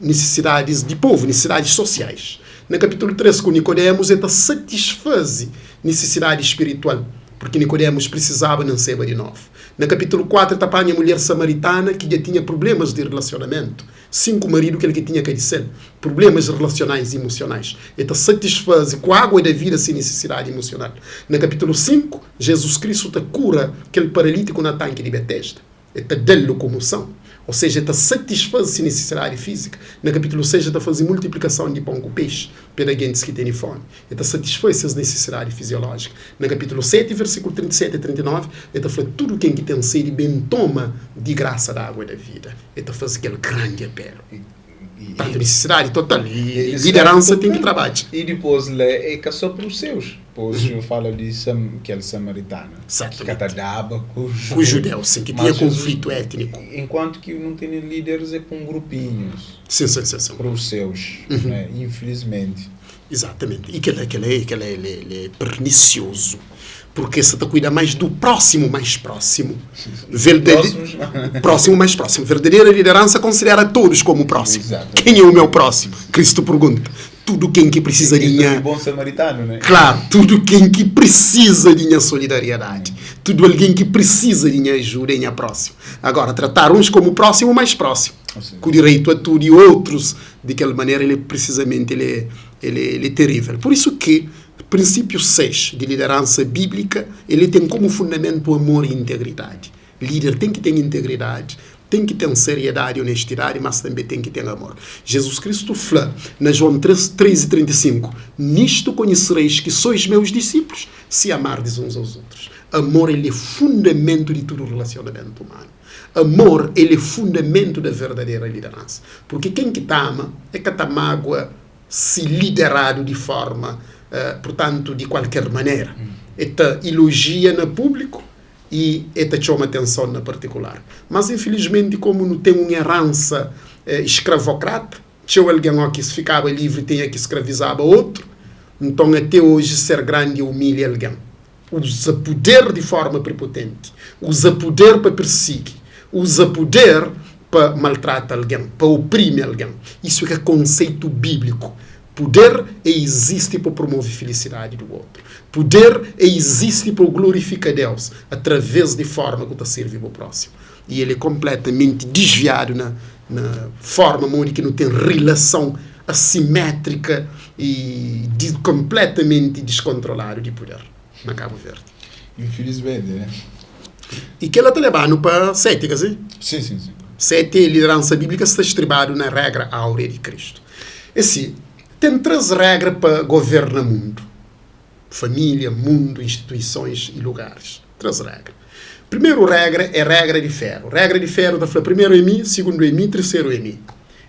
nisisidadis di povu, nisisidadis sosiais. Na kapítulu 3, ku Nikodemus, el ta satisfaze nisisidadi spiritual, purki Nikodemus prisizaba nanseba di novu. Na kapítulu 4, el ta panha mulher samaritana ki dja tinha prublémas di rilasionamentu, 5 maridu kel ki tinha ka di sel, prublémas rilasionais i imusionais. El ta satisfaze ku água da vida se nisisidadi imusional. Na kapítulu 5, Jezus Kristu ta kura kel paralítiku na tanki di Betesda. El ta da-l lokomoson, ô seja, el ta satisfaze se nisisidadi fízika. Na kapítulu 6, el ta faze multiplikason di pon ku pexi pa da gentis ki tene fómi. El ta satisfaze ses nisisidadi fiziolójika. Na kapítulu 7, versíkulu 37 a 39, el ta fla, Tudu ken ki ten sedi, ben toma di grasa di água da vida. El ta faze kel grandi apélu. Tantu nisisidadi total i lideransa ten ki trabadja. I dipôs la é ka sô pa os seus. Pôs Jeová fala di kel samaritana ki ka ta daba ku judeu. Ku judeu, sin, ki tinha konflitu étniku. Enkuantu ki nu tene líderis é pa un grupinhus. Sin, sin, sin, sin. Pa os seus, né? Infilismenti. Izatamenti. I kel-la, kel-la é, kel-la é, é pernisiozu. Porque sa ta cuida mais do próximo mais próximo. Verdade... Próximo mais próximo. Verdadeira liderança considera todos como próximo. Exatamente. Quem é o meu próximo? Cristo pergunta. Tudo quem que precisa de minha. Bom samaritano, né? Claro, tudo quem que precisa de minha solidariedade. Tudo alguém que precisa de minha ajuda é minha próximo. Agora, tratar uns como próximo mais próximo. Com direito a tudo e outros de aquela maneira, ele precisamente ele é, ele, é, ele é terrível. Por isso que Prinsípiu 6 di lideransa bíblika, el ten komu fundamentu amor i integridadi. Líder ten ki ten integridadi, ten ki ten seriedadi i onestidadi, mas tanbê ten ki ten amor. Jezus Kristu fla na João 3, 3 i 35, Nisto conhecereis que sois meus discípulos, se amardes uns aos outros. Amor el é fundamentu di tudu relasionamentu umanu. Amor el é fundamentu da verdadera lideransa. Purki ken ki ta ama, e ka ta mágua si lideradu di forma, purtantu, di kualker manera. E ta ilojia na públiku i e ta txoma atenson na partikular. Mas, infilismenti, komu nu ten un eransa skravokrata, txeu algen ó ki fikaba livri tinha ki skravizaba otru, nton, ate oji, ser grandi é umilha algen, uza puder di forma prepotenti, uza puder pa pirsigi, uza puder pa maltrata algen, pa oprimi algen. Isu é ka konseitu bíbliku. Puder é izisti pa promove filisidadi di otru. Puder é izisti pa glorifika Deus através di forma ku ta sirbi bu prósimu. I el é konpletamenti disviadu na na forma modi ki nu ten rilason asimétrika i di konpletamenti diskontroladu di puder na Kabu Verdi. Infilismenti, né? I kel-la ta leba-nu pa seti, ka si? Sim, sim, sim. Seti é lideransa bíblika sta stribadu na regra áurea di Kristu. É si, ten três regra pa governa mundu, família, mundu, instituisons i lugaris. Três regra. Primeru regra é regra di feru. Regra di feru ta fla primeru é mi, sigundu é mi, triseru é mi.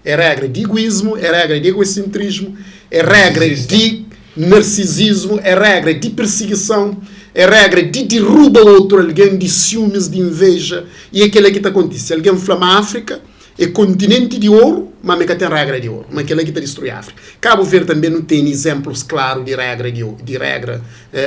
É regra di iguísmu, é regra di egosentrismu, é regra di narsisismu, é regra di pirsigison, é regra di diruba otu algen, di siumis, di inveja. I é kel-la ki ta kontise. Algen fla ma Áfrika é kontinenti di oru, má mi ka ten regra di oru. Ma kel-la ki ta distrui Áfrika. Kabu Verdi tanbê nu tene izénplus klaru di regra di di regra,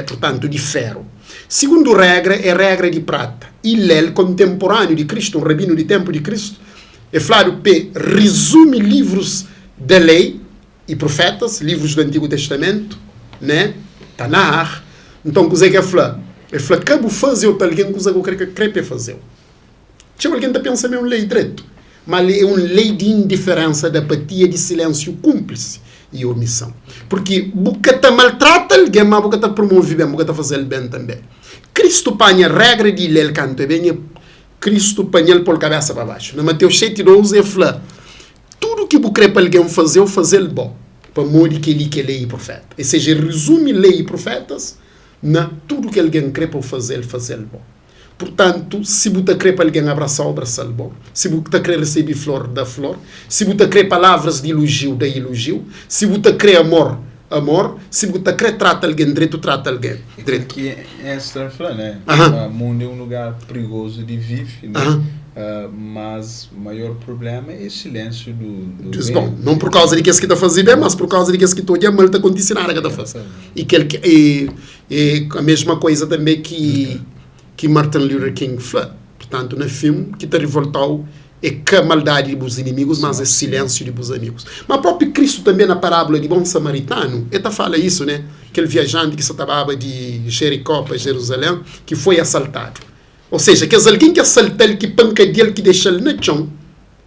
purtantu, di feru. Sigundu regra é regra di prata. Ilel, kontenporaniu di Kristu, un rabinu di tenpu di Kristu, É fladu p'e rizumi livrus da Lei i Prufétas, livrus do Antigu Testamentu, né, Tanakh. Nton, kuzê ki el fla? El fla, Ka bu faze otu algen kuza ki bu krê ka krê p'e faze-u. Txeu algen ta pensa ma é un lei dretu, má li é un lei di indiferénsa, di apatia, di silénsiu kúnplisi i omison. Purki bu ka ta maltrata algen, má bu ka ta promove ben, bu ka ta faze-l ben tanbê. Kristu panha régra di Ilel kantu e ben, e Kristu panha-l pô-l kabésa pa baxu. Na Mateus 7, 12, el fla, Tudu ki bu krê pa algen faze-u, faze-l bo, pamodi kel-li ki é Lei i Proféta. Ô seja, el rezumi Lei i Profétas na tudu ki algen krê pa bu faze-l, faze-l bo. Purtantu, si bu ta krê pa algen abrasa-u, abrasa-l bo. Si bu ta krê resebe flor, da flor. Si bu ta krê palavras di ilojiu, da ilojiu. Si bu ta krê amor, amor. Si bu ta krê trata algen dretu, trata algen dretu. Ki Einstein fla, né? Ma mundu é un lugar prigozu di vive, né? Mas maior prublema é silénsiu do Dos bem. Bon, non pur kauza di kes ki ta faze ben, mas pur kauza di kes ki ta odja mal ta kontise, nada ka ta faze. I kel ki e e a mesma koiza tanbe ki ki Martin Luther King fla. Purtantu, na fin, ki ta rivolta-u é ka maldadi di bus inimigus, mas é silénsiu di bus amigus. Má própi Kristu tanbê, na parábula di bon samaritanu, el ta fala isu, né? Kel viajanti ki sa ta baba di Jerikó pa Jeruzalén, ki foi asaltadu. Ô seja, kes algen ki asalta-l, ki pankadia-l, ki dexa-l na txon,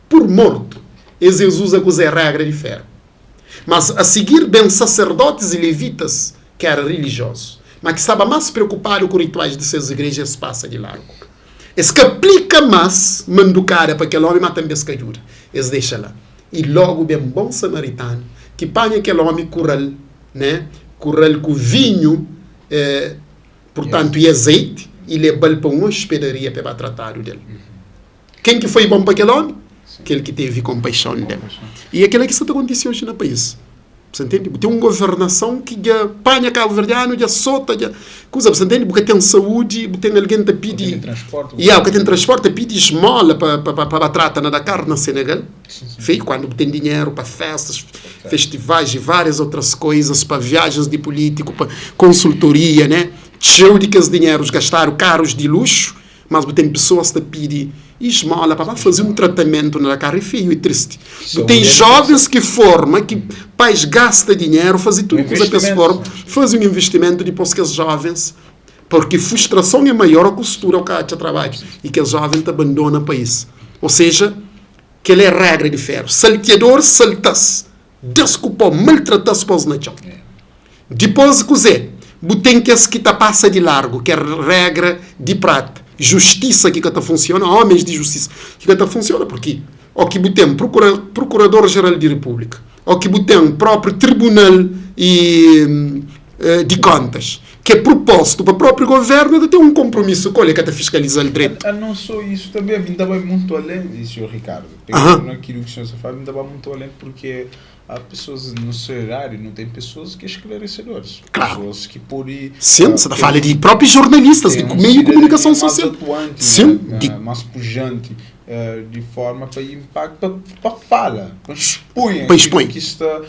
pur mortu, es es uza kuzê? Régra di féru. Mas, a sigir, ben saserdótis i levitas, ki éra rilijiozus, má ki staba más preokupadu ku rituais di ses igreja, es pasa di largu. Es ka aplika más mandukada pa kel ómi, má tanbê es ka djuda. Es dexa la. I lógu ben bon samaritanu ki panha kel ómi, kura-l, né? Kura-l ku vinhu, eh, purtantu, i azeiti, i leba-l pa un ospedaria pa e ba tratadu del. Ken ki foi bon pa kel ómi? Kel ki tevi konpaixon del. I é kel-la ki sta ta kontise oji na país. Bu sa ntende? Bu ten un governason ki dja panha kabuverdianu, dja sota, dja kuza. Bu sa ntende? Bu ka ten saúdi, bu ten algen ta pidi. Ya, bu ka ten transporti, ta pidi esmola pa pa pa ba trata na Dakar, na Senegal. Feio kuandu bu ten dinheru pa festas, festivais i várias outras koizas, pa viajens di pulítiku, pa konsultoria, né? Txeu di kes dinherus gastadu, karus di luxu. Mas bu ten pesoas ta pidi esmola pa ba faze un tratamentu na Dakar. É feiu, é tristi. Bu ten jovens ki forma, ki pais gasta dinheru, faze tudu kuza pa es forma, faze un investimentu, dipos kes jovens, porque frustrason é maior, o kustura o ka atxa trabadju, i kes joven ta bandona pais. Ou seja, kel é regra di feru. Saltiador salta-s, da-s ku pó, maltrata-s, pô-s na txon. Dipôs kuzê? Bu ten kes ki ta pasa di largu, ker regra di prata, justisa ki ka ta funsiona, ómis di justisa ki ka ta funsiona, purki ó ki bu ten Prokurador Jeral di Repúblika, ó ki bu ten própriu Tribunal di Kontas, ki é propostu pa própriu governu, ta ten un konpromisu ku el, el ka ta fiskaliza-l dretu. A non só isu, tanbê mi N ta bai mutu alén, senhor Ricardo, pegando na kilu ki senhor sta fala, mi N ta bai mutu alén purki Há pessoas na sociedade, não tem pessoas que esclarecedores. Claro. Pessoas que podem. Sim, você está falando de próprios jornalistas, de meio de comunicação mais social. Atuante, Sim, né? de Mais pujante, de forma para impacto, para fala, para expõe Para aquilo expõe. que está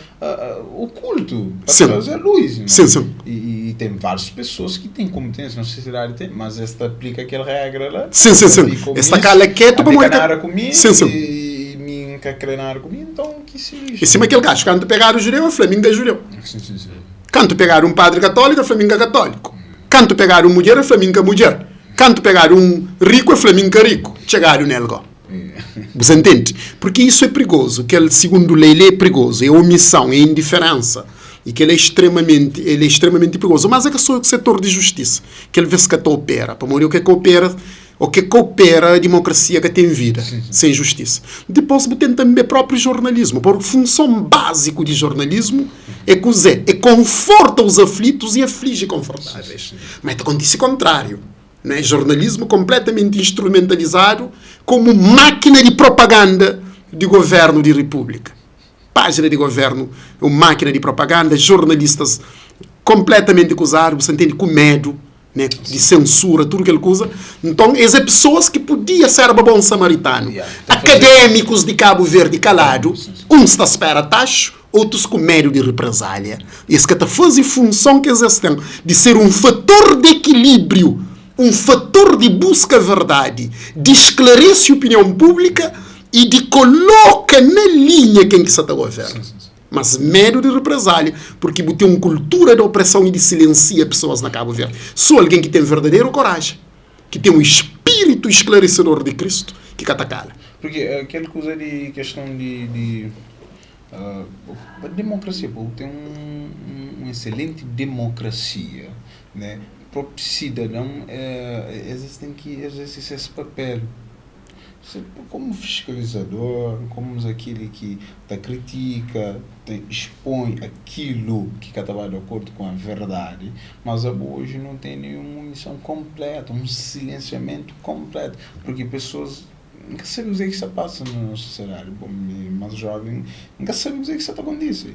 oculto, para Sim. trazer luz. Né? Sim, sim. E tem várias pessoas que têm competência na sociedade, tem, mas esta aplica aquela regra lá. Sim, sim, sim. Esta cala quieto para morrer. Comigo, Sim, sim. E, e me quer nada comigo, então que se lixe. E sima kel gajo, kantu pegadu judeu, el fla, Mi N ka judeu. Kantu pegadu un padri katóliku, el fla, Mi N ka katóliku. Kantu pegadu un mudjer, el fla, Mi N ka mudjer. Kantu pegadu un riku, el fla, Mi N ka riku. Txegadu nel go. Bu sa ntende? Purki isu é prigozu. Kel sigundu lei li é prigozu. É omisão, é indiferensa. I kel é extremamenti, el é extremamenti prigozu. Mas é ka so setor di justisa. Kel vês ka ta opera. Pamodi o ke ka opera. O ke ka opera demokrasia ka ten vida sen justisa. Dipos bu ten tanbe propriu jornalismu, por funson baziku di jornalismu é kuze? É konforta os aflitus e afliji konfortáveis. Ma ta kontise kontrariu, né? Jornalismu konpletamenti instrumentalizadu komu makina di propaganda di governu di repúblika. Pájina di governu é un mákina di propaganda, jornalistas konpletamenti kuzadu, bu sa ntende, ku medu, né, di sensura, tudu kel kuza. Nton, es é pesoas ki podia sérba bon samaritanu. Akadémikus di Kabu Verdi kaladu, uns ta spera taxu, otus ku medu di represália. Es ka ta faze funson ki es ten di ser un fator di ekilíbriu, un fator di buska verdadi, di sklarese opinion públika i di koloka na linha ken ki sa ta governa. Mas medu di represália, purki bu ten un kultura di opreson i di silensia pesoas na Kabu Verdi. So algen ki ten verdaderu koraji, ki ten un spiritu esklaresedor di Kristu, ki ka ta kala. Purki kel kuza di keston di di demokrasia, pa bu ten un eselenti demokrasia, ne, propi sidadon es ten ki ezerse ses papel. Komu fiskalizador, komu akili ki ta kritika, ta expõe akilu ki ka ta ba di akordu ku a verdadi, mas abo oji nu tene un omison konpletu, un silensiamentu konpletu, purki pesoas N ka sabe kuzê ki sta pasa na nos sosiedadi. Bo mi más jóven, N ka sabe kuzê ki sta ta kontise.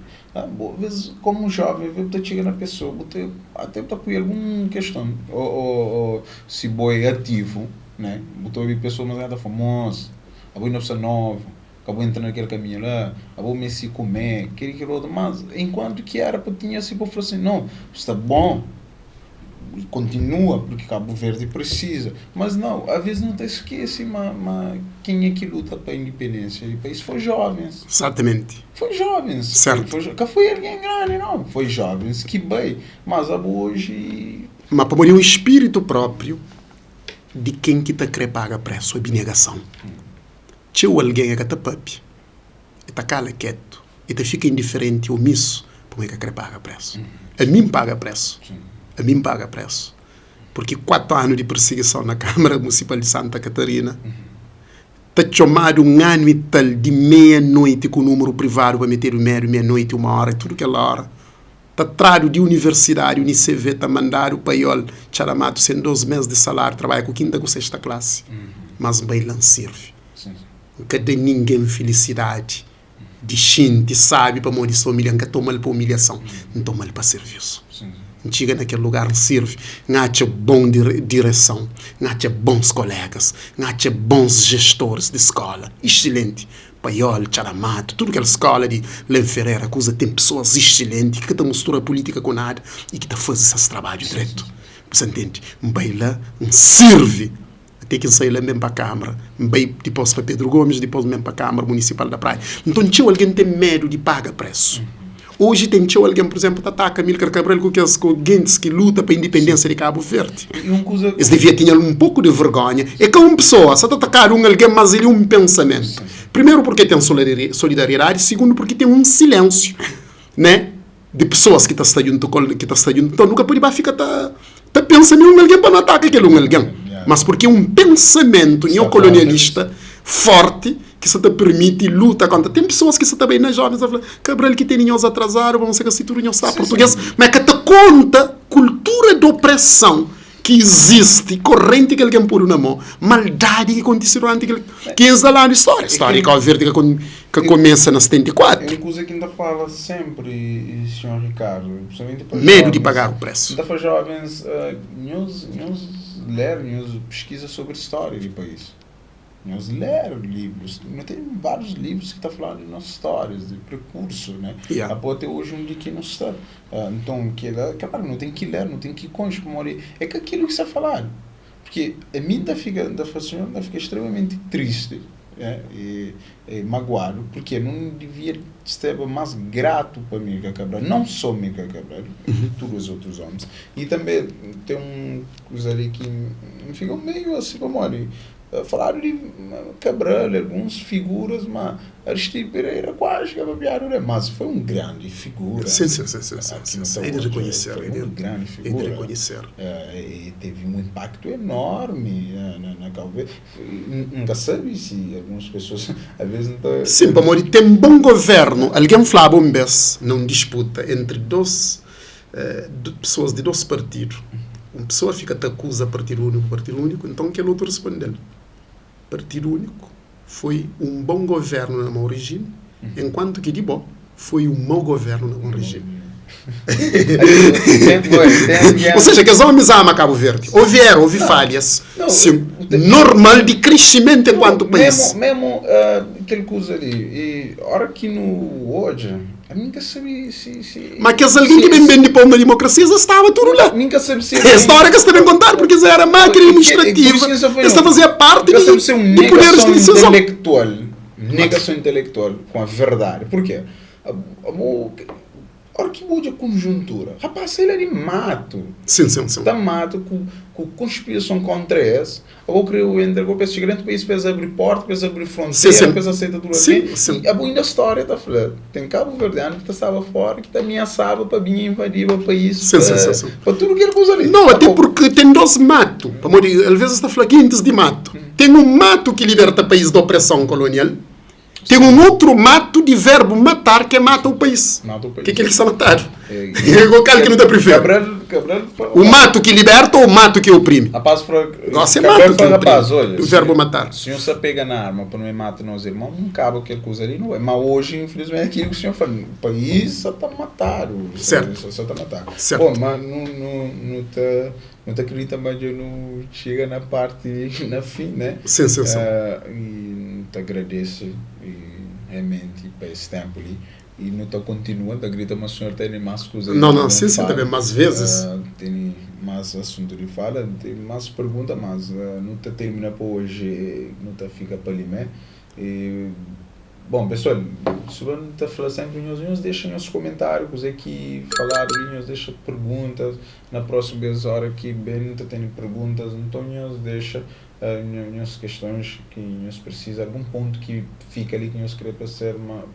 Bo ves komu jóven, bu ta txiga na pesoa, bu ta até bu ta pui algun keston ô si bo é ativu, né, bu ta obi pesoa mas ta fla, Mos, abo inda bu sta novu, ka bu entra na kel kaminhu la, abo meste kume, kel i kel otu. Mas enkuantu ki éra pa tinha si pa fla sin, no, sta bon. Kontinua porque Cabo Verde precisa. Mas não, às vezes não ta esquece ma, ma quem é que luta pa independência di país foi jovens. Exatamente. Foi jovens. Certo. Foi, ka foi alguém grande não, foi jovens que bai. Mas abo hoje. Ma pamodi é um espírito próprio di ken ki ta kre paga preço, abnegason. Txeu algen é ka ta papia, é ta kala ketu. E ta fika indiferenti, omisu, pamodi e ka kre paga presu. Ami N paga presu. Ami N paga presu. Purki 4 anu di pirsigison na Kamara Munisipal di Santa Katarina, ta txomadu un anu i tal di meia noiti ku numeru privadu pa metedu medu, meia noiti, uma ora, tudu kel ora, ta tradu di universidadi, Unicv, ta mandadu pa Iol, Txaramatu, sen 2 mes di salariu, trabadja ku kinta ku sexta klasi. Mas N bai la N sirvi. N ka da ningen filisidadi. Di xinti sábi pamodi sta umilha, N ka toma-l pa umilhason, N toma-l pa sirvisu. N txiga na kel lugar, N sirvi, N atxa bon direson, N atxa bons kolégas, N atxa bons jestoris di skóla, exsilenti. Paiol, Txaramatu, tudu kel skóla di Len Ferera, kuza ten pesoas exsilenti ki ka ta mustura pulítika ku nada i ki ta faze ses trabadju dretu. Bu sa ntende? N bai la, N sirvi. Até ki N sai la, N ben pa Kamara. N bai dipos pa Pedro Gomes, dipos N ben pa Kamara Munisipal da Praia. Nton, txeu algen ten medu di paga presu. Oji ten txeu algen, pur izénplu, ta ataka Amílcar Cabral ku kes ku gentis ki luta pa indipendénsia di Kabu Verdi. Es devia tinha un poku di vergonha. É ka un pesoa, sa ta atakadu un algen, mas el é un pensamentu. Primeru purke ten solidariedadi, sigundu purke ten un silénsiu, né, di pesoas ki ta sta djuntu ku el, ki ta sta djuntu. Nton, nu ka pode ba fika ta ta pensa ma é un algen pa nu ataka kel un algen, mas purki é un pensamentu neokolonialista forti ki sa ta pirmiti luta kontra. Ten pesoas ki sa ta bai na jovens ta fla, Cabral ki tene nhos atrazadu, pa mostra ka si tudu nhos sabe purtuges, ma e ka ta konta kultura di opreson ki izisti, korrenti ki algen podu na mo, maldadi ki kontise duranti kel 15 anu di stória. Stória di Kabu Verdi ka ka kumesa na 74. É un kuza ki N ta fala senpri, sinhor Ricardo, principalmente pa Medu di pagar o preço. N ta fla jovens, nhos, nhos ler, nhos piskiza sobri stória di país. Nhos ler livrus. Nu ten várius livrus ki ta fla di nos stórias, di perkursu, né? Yeah. Apo até oji undi ki nu sta. Nton, kila, klaru, nu ten ki ler, nu ten ki konxe, pamodi é ka kilu ki sta faladu. Purki ami N ta fika, N ta fla sinhor, N ta fika stremamenti tristi, né, e e maguadu, purki nu divia staba más gratu pa Amílcar Cabral, não só Amílcar Cabral, tudu es otus omis. E tanbe ten un kuza li ki N fika meiu asi, pamodi. Faladu di Cabral, alguns figuras, ma Aristide Pereira quase que papiadu del, mas foi um grande figura. Sim, sim, sim, sim, sim, sim. É de reconhecer, foi é de, uma grande é de figura. reconhecer. E teve um impacto enorme na Cabo Verde. Nunca sabe se algumas pessoas às vezes não tá... Sim, pamodi tem bom governo. Alguém falava um vez num disputa entre dois pessoas de dois partidos. Uma pessoa fica te acusa partido único, partido único, então aquele outro respondeu. Partido único foi um bom governo na mau regime, enquanto que de bom foi um mau governo na bom regime. Ou seja, que os homens amam Cabo Verde. Houveram, houve falhas. Não, Sim, normal de crescimento enquanto país. Mesmo, aquele coisa ali, e hora que no hoje, a mim nunca sabia se Mas que alguém que bem bem de pôr uma democracia já estava tudo lá. Nunca sabe se A história que você também contar, porque isso era máquina administrativa. Esta fazia parte Nunca sabe se um de poderes de negação decisão. intelectual. Negação intelectual com a verdade. Por quê? A hora que muda a conjuntura, rapaz, ele é de mato. Sim, sim, sim. Está mato com conspiração contra esse. Eu vou criar o enter, vou pensar grande país para abrir porta, para abrir fronteira, Sim, sim. para aceitar tudo Sim, aqui. sim. E a boa história tá falando. Tem Cabo Verdeano que estava fora, que também ameaçava para vir invadir o país. Sim, sim, sim, sim. Para tudo que ele usa ali. Não, até Tá bom. porque tem dois mato. Às vezes está falando quintos de mato. Tem um mato que liberta o país da opressão colonial. Tem um outro mato de verbo matar que mata o país. Mata o país. Que é aquele que está matado. É, É o cara que não está prefere. Cabral falou- O mato que liberta ou o mato que oprime? Rapaz, falou, Gosta é Cabral mato que falou, oprime. rapaz, olha, O se- verbo matar. Se o senhor se pega na arma para não matar nossos irmãos, não cabe aquele coisa ali, não é. Mas hoje, infelizmente, é aquilo que o senhor falou, o país só está matado. Certo. Só está matado. Certo. Bom, mas não tá, não te acredita, mas eu não chega na parte, na fim, né? Sim, sim, sim. E te agradeço e, realmente por esse tempo ali. E não te continua, te acredita, mas o senhor tem mais coisas. Não, que não, sim, sim, fala. também, mais vezes. Tem mais assunto de fala, tem mais pergunta, mas não te termina por hoje, não te fica para ali, né? E, bom, pessoal, se você não tá falando sempre, nós deixem os comentários, coisa que falaram, nós deixa perguntas. Na próxima vez, hora que bem não tá tendo perguntas, então nós deixa minhas questões que nós precisa, algum ponto que fica ali que nós queremos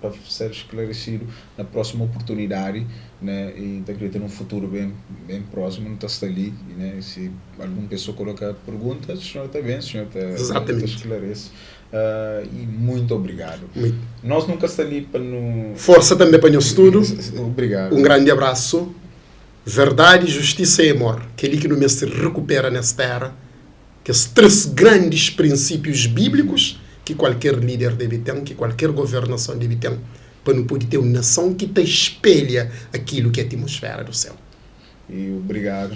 para ser esclarecido na próxima oportunidade, né? E tá acreditando num futuro bem, bem próximo, não tá ali, né? Se alguma pessoa colocar perguntas, o senhor tá bem, o senhor tá esclarece. E muito obrigado. Muito. Nós nunca estamos ali para no... Força também para o nosso estudo. Obrigado. Um grande abraço. Verdade, justiça e amor, que é ali que no mês se recupera nesta terra, que os três grandes princípios bíblicos que qualquer líder deve ter, que qualquer governação deve ter, para não poder ter uma nação que te espelha aquilo que é a atmosfera do céu. E obrigado.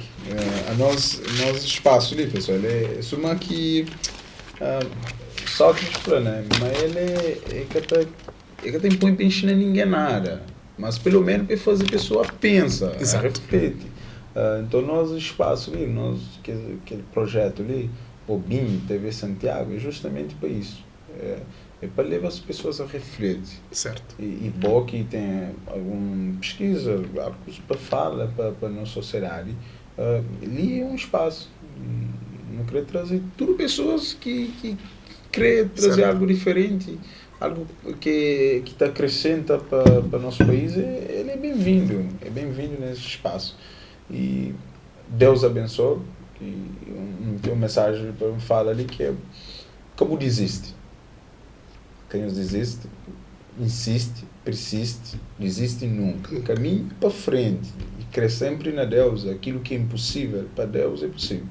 A nós espaço ali, pessoal, é suma que, só que para, né? Mas ele é que tá, é que tem põe para ensinar ninguém nada, mas pelo menos para fazer a pessoa pensa, reflete. Então nós espaço ali, nós aquele projeto ali, o BIM, TV Santiago, é justamente para isso. É para levar as pessoas a refletir. E bom que tem alguma pesquisa, algo para falar para a nossa sociedade. Ali é um espaço. Não querer trazer tudo pessoas que querem trazer algo diferente, algo que tá acrescenta pa nosso país, ele é bem-vindo, é bem-vindo nesse espaço. E Deus abençoe. E tem uma mensagem para me falar ali que é como desiste. Quem nos desiste, insiste, persiste, desiste nunca. Caminhe para frente e crê sempre na Deus. Aquilo que é impossível para Deus é possível.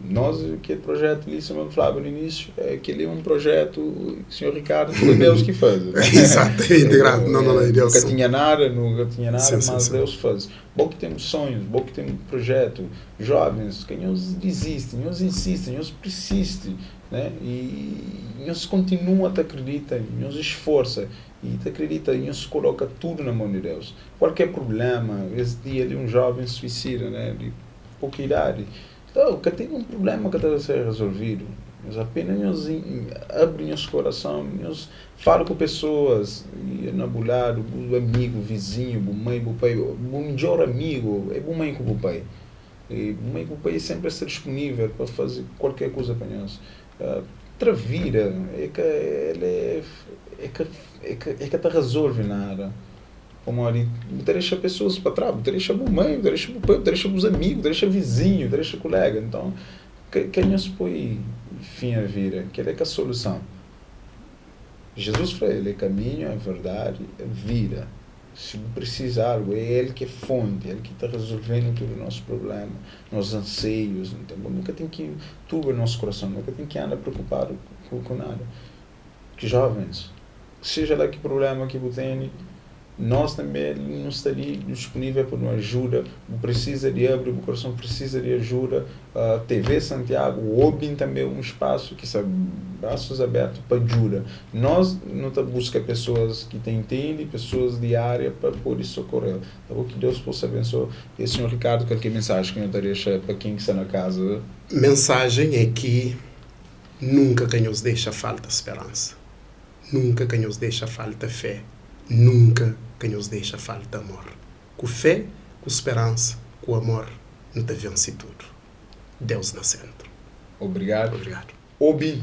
Nós, aquele projeto ali, como falava no início, é que ele é um projeto, o senhor Ricardo, foi Deus que faz. Exatamente, grato. Não, não, não, Deus. Nunca tinha nada, nunca tinha nada, mas Deus faz. Bom que temos sonhos, bom que temos projeto, jovens, que nos desistem, nos insistem, nos persistem, né? E nos continuam a te acreditar, nos esforça, e te acredita, e nos coloca tudo na mão de Deus. Qualquer problema, esse dia ali um jovem suicida, né? De pouca idade. Então, que tem um problema que deve ser resolvido. Nós apenas nos abre nosso coração, nós fala com pessoas, e namorado, o amigo, o vizinho, o mãe, o pai, o melhor amigo, é o mãe com o pai. E o mãe com o pai sempre está disponível para fazer qualquer coisa para nós. Tra vida é ka el é é ka é ka é ka ta razolve nada. Pamodi bu ta dexa pesoas pa tras, bu ta dexa bu mãe, bu ta dexa bu pai, bu ta dexa bus amigu, bu ta dexa vizinhu, bu ta dexa kolega. Nton, ka ka nhos poi fin a vida, kel-la é ka soluson. Jizus fla, El é kaminhu, a verdadi, a vida. Si bu prisiza algu, é El ki é fonti, El ki ta rezolve-nu tudu nos prubléma, nos anseius. Nton, bu nunka ten ki turba nos kurason, nu ka ten ki anda preokupadu ku nada. Jovens, seja la ki prubléma ki bu tene, Nos tanbe nu sta li dispunível pa nu ajuda. Bu presiza di abri bu korason, presiza di ajuda. TV Santiago obin tanbe un spasu ki sta brasus abertu pa djuda. Nos nu ta buska pesoas ki ta intendi, pesoas di ária pa pode sokorel. Ta bo ki Deus posa abensoa. E Sinhor Ricardo, kalker mensajen ki nhu ta dexa pa ken ki sta na kaza? Mensajen é ki nunka ka nhos dexa falta speransa. Nunka ka nhos dexa falta fé, nunka ka nhos dexa falta amor. Ku fé, ku speransa, ku amor, nu ta vense tudu. Deus na sentru. Obrigadu. Obrigadu. Obi.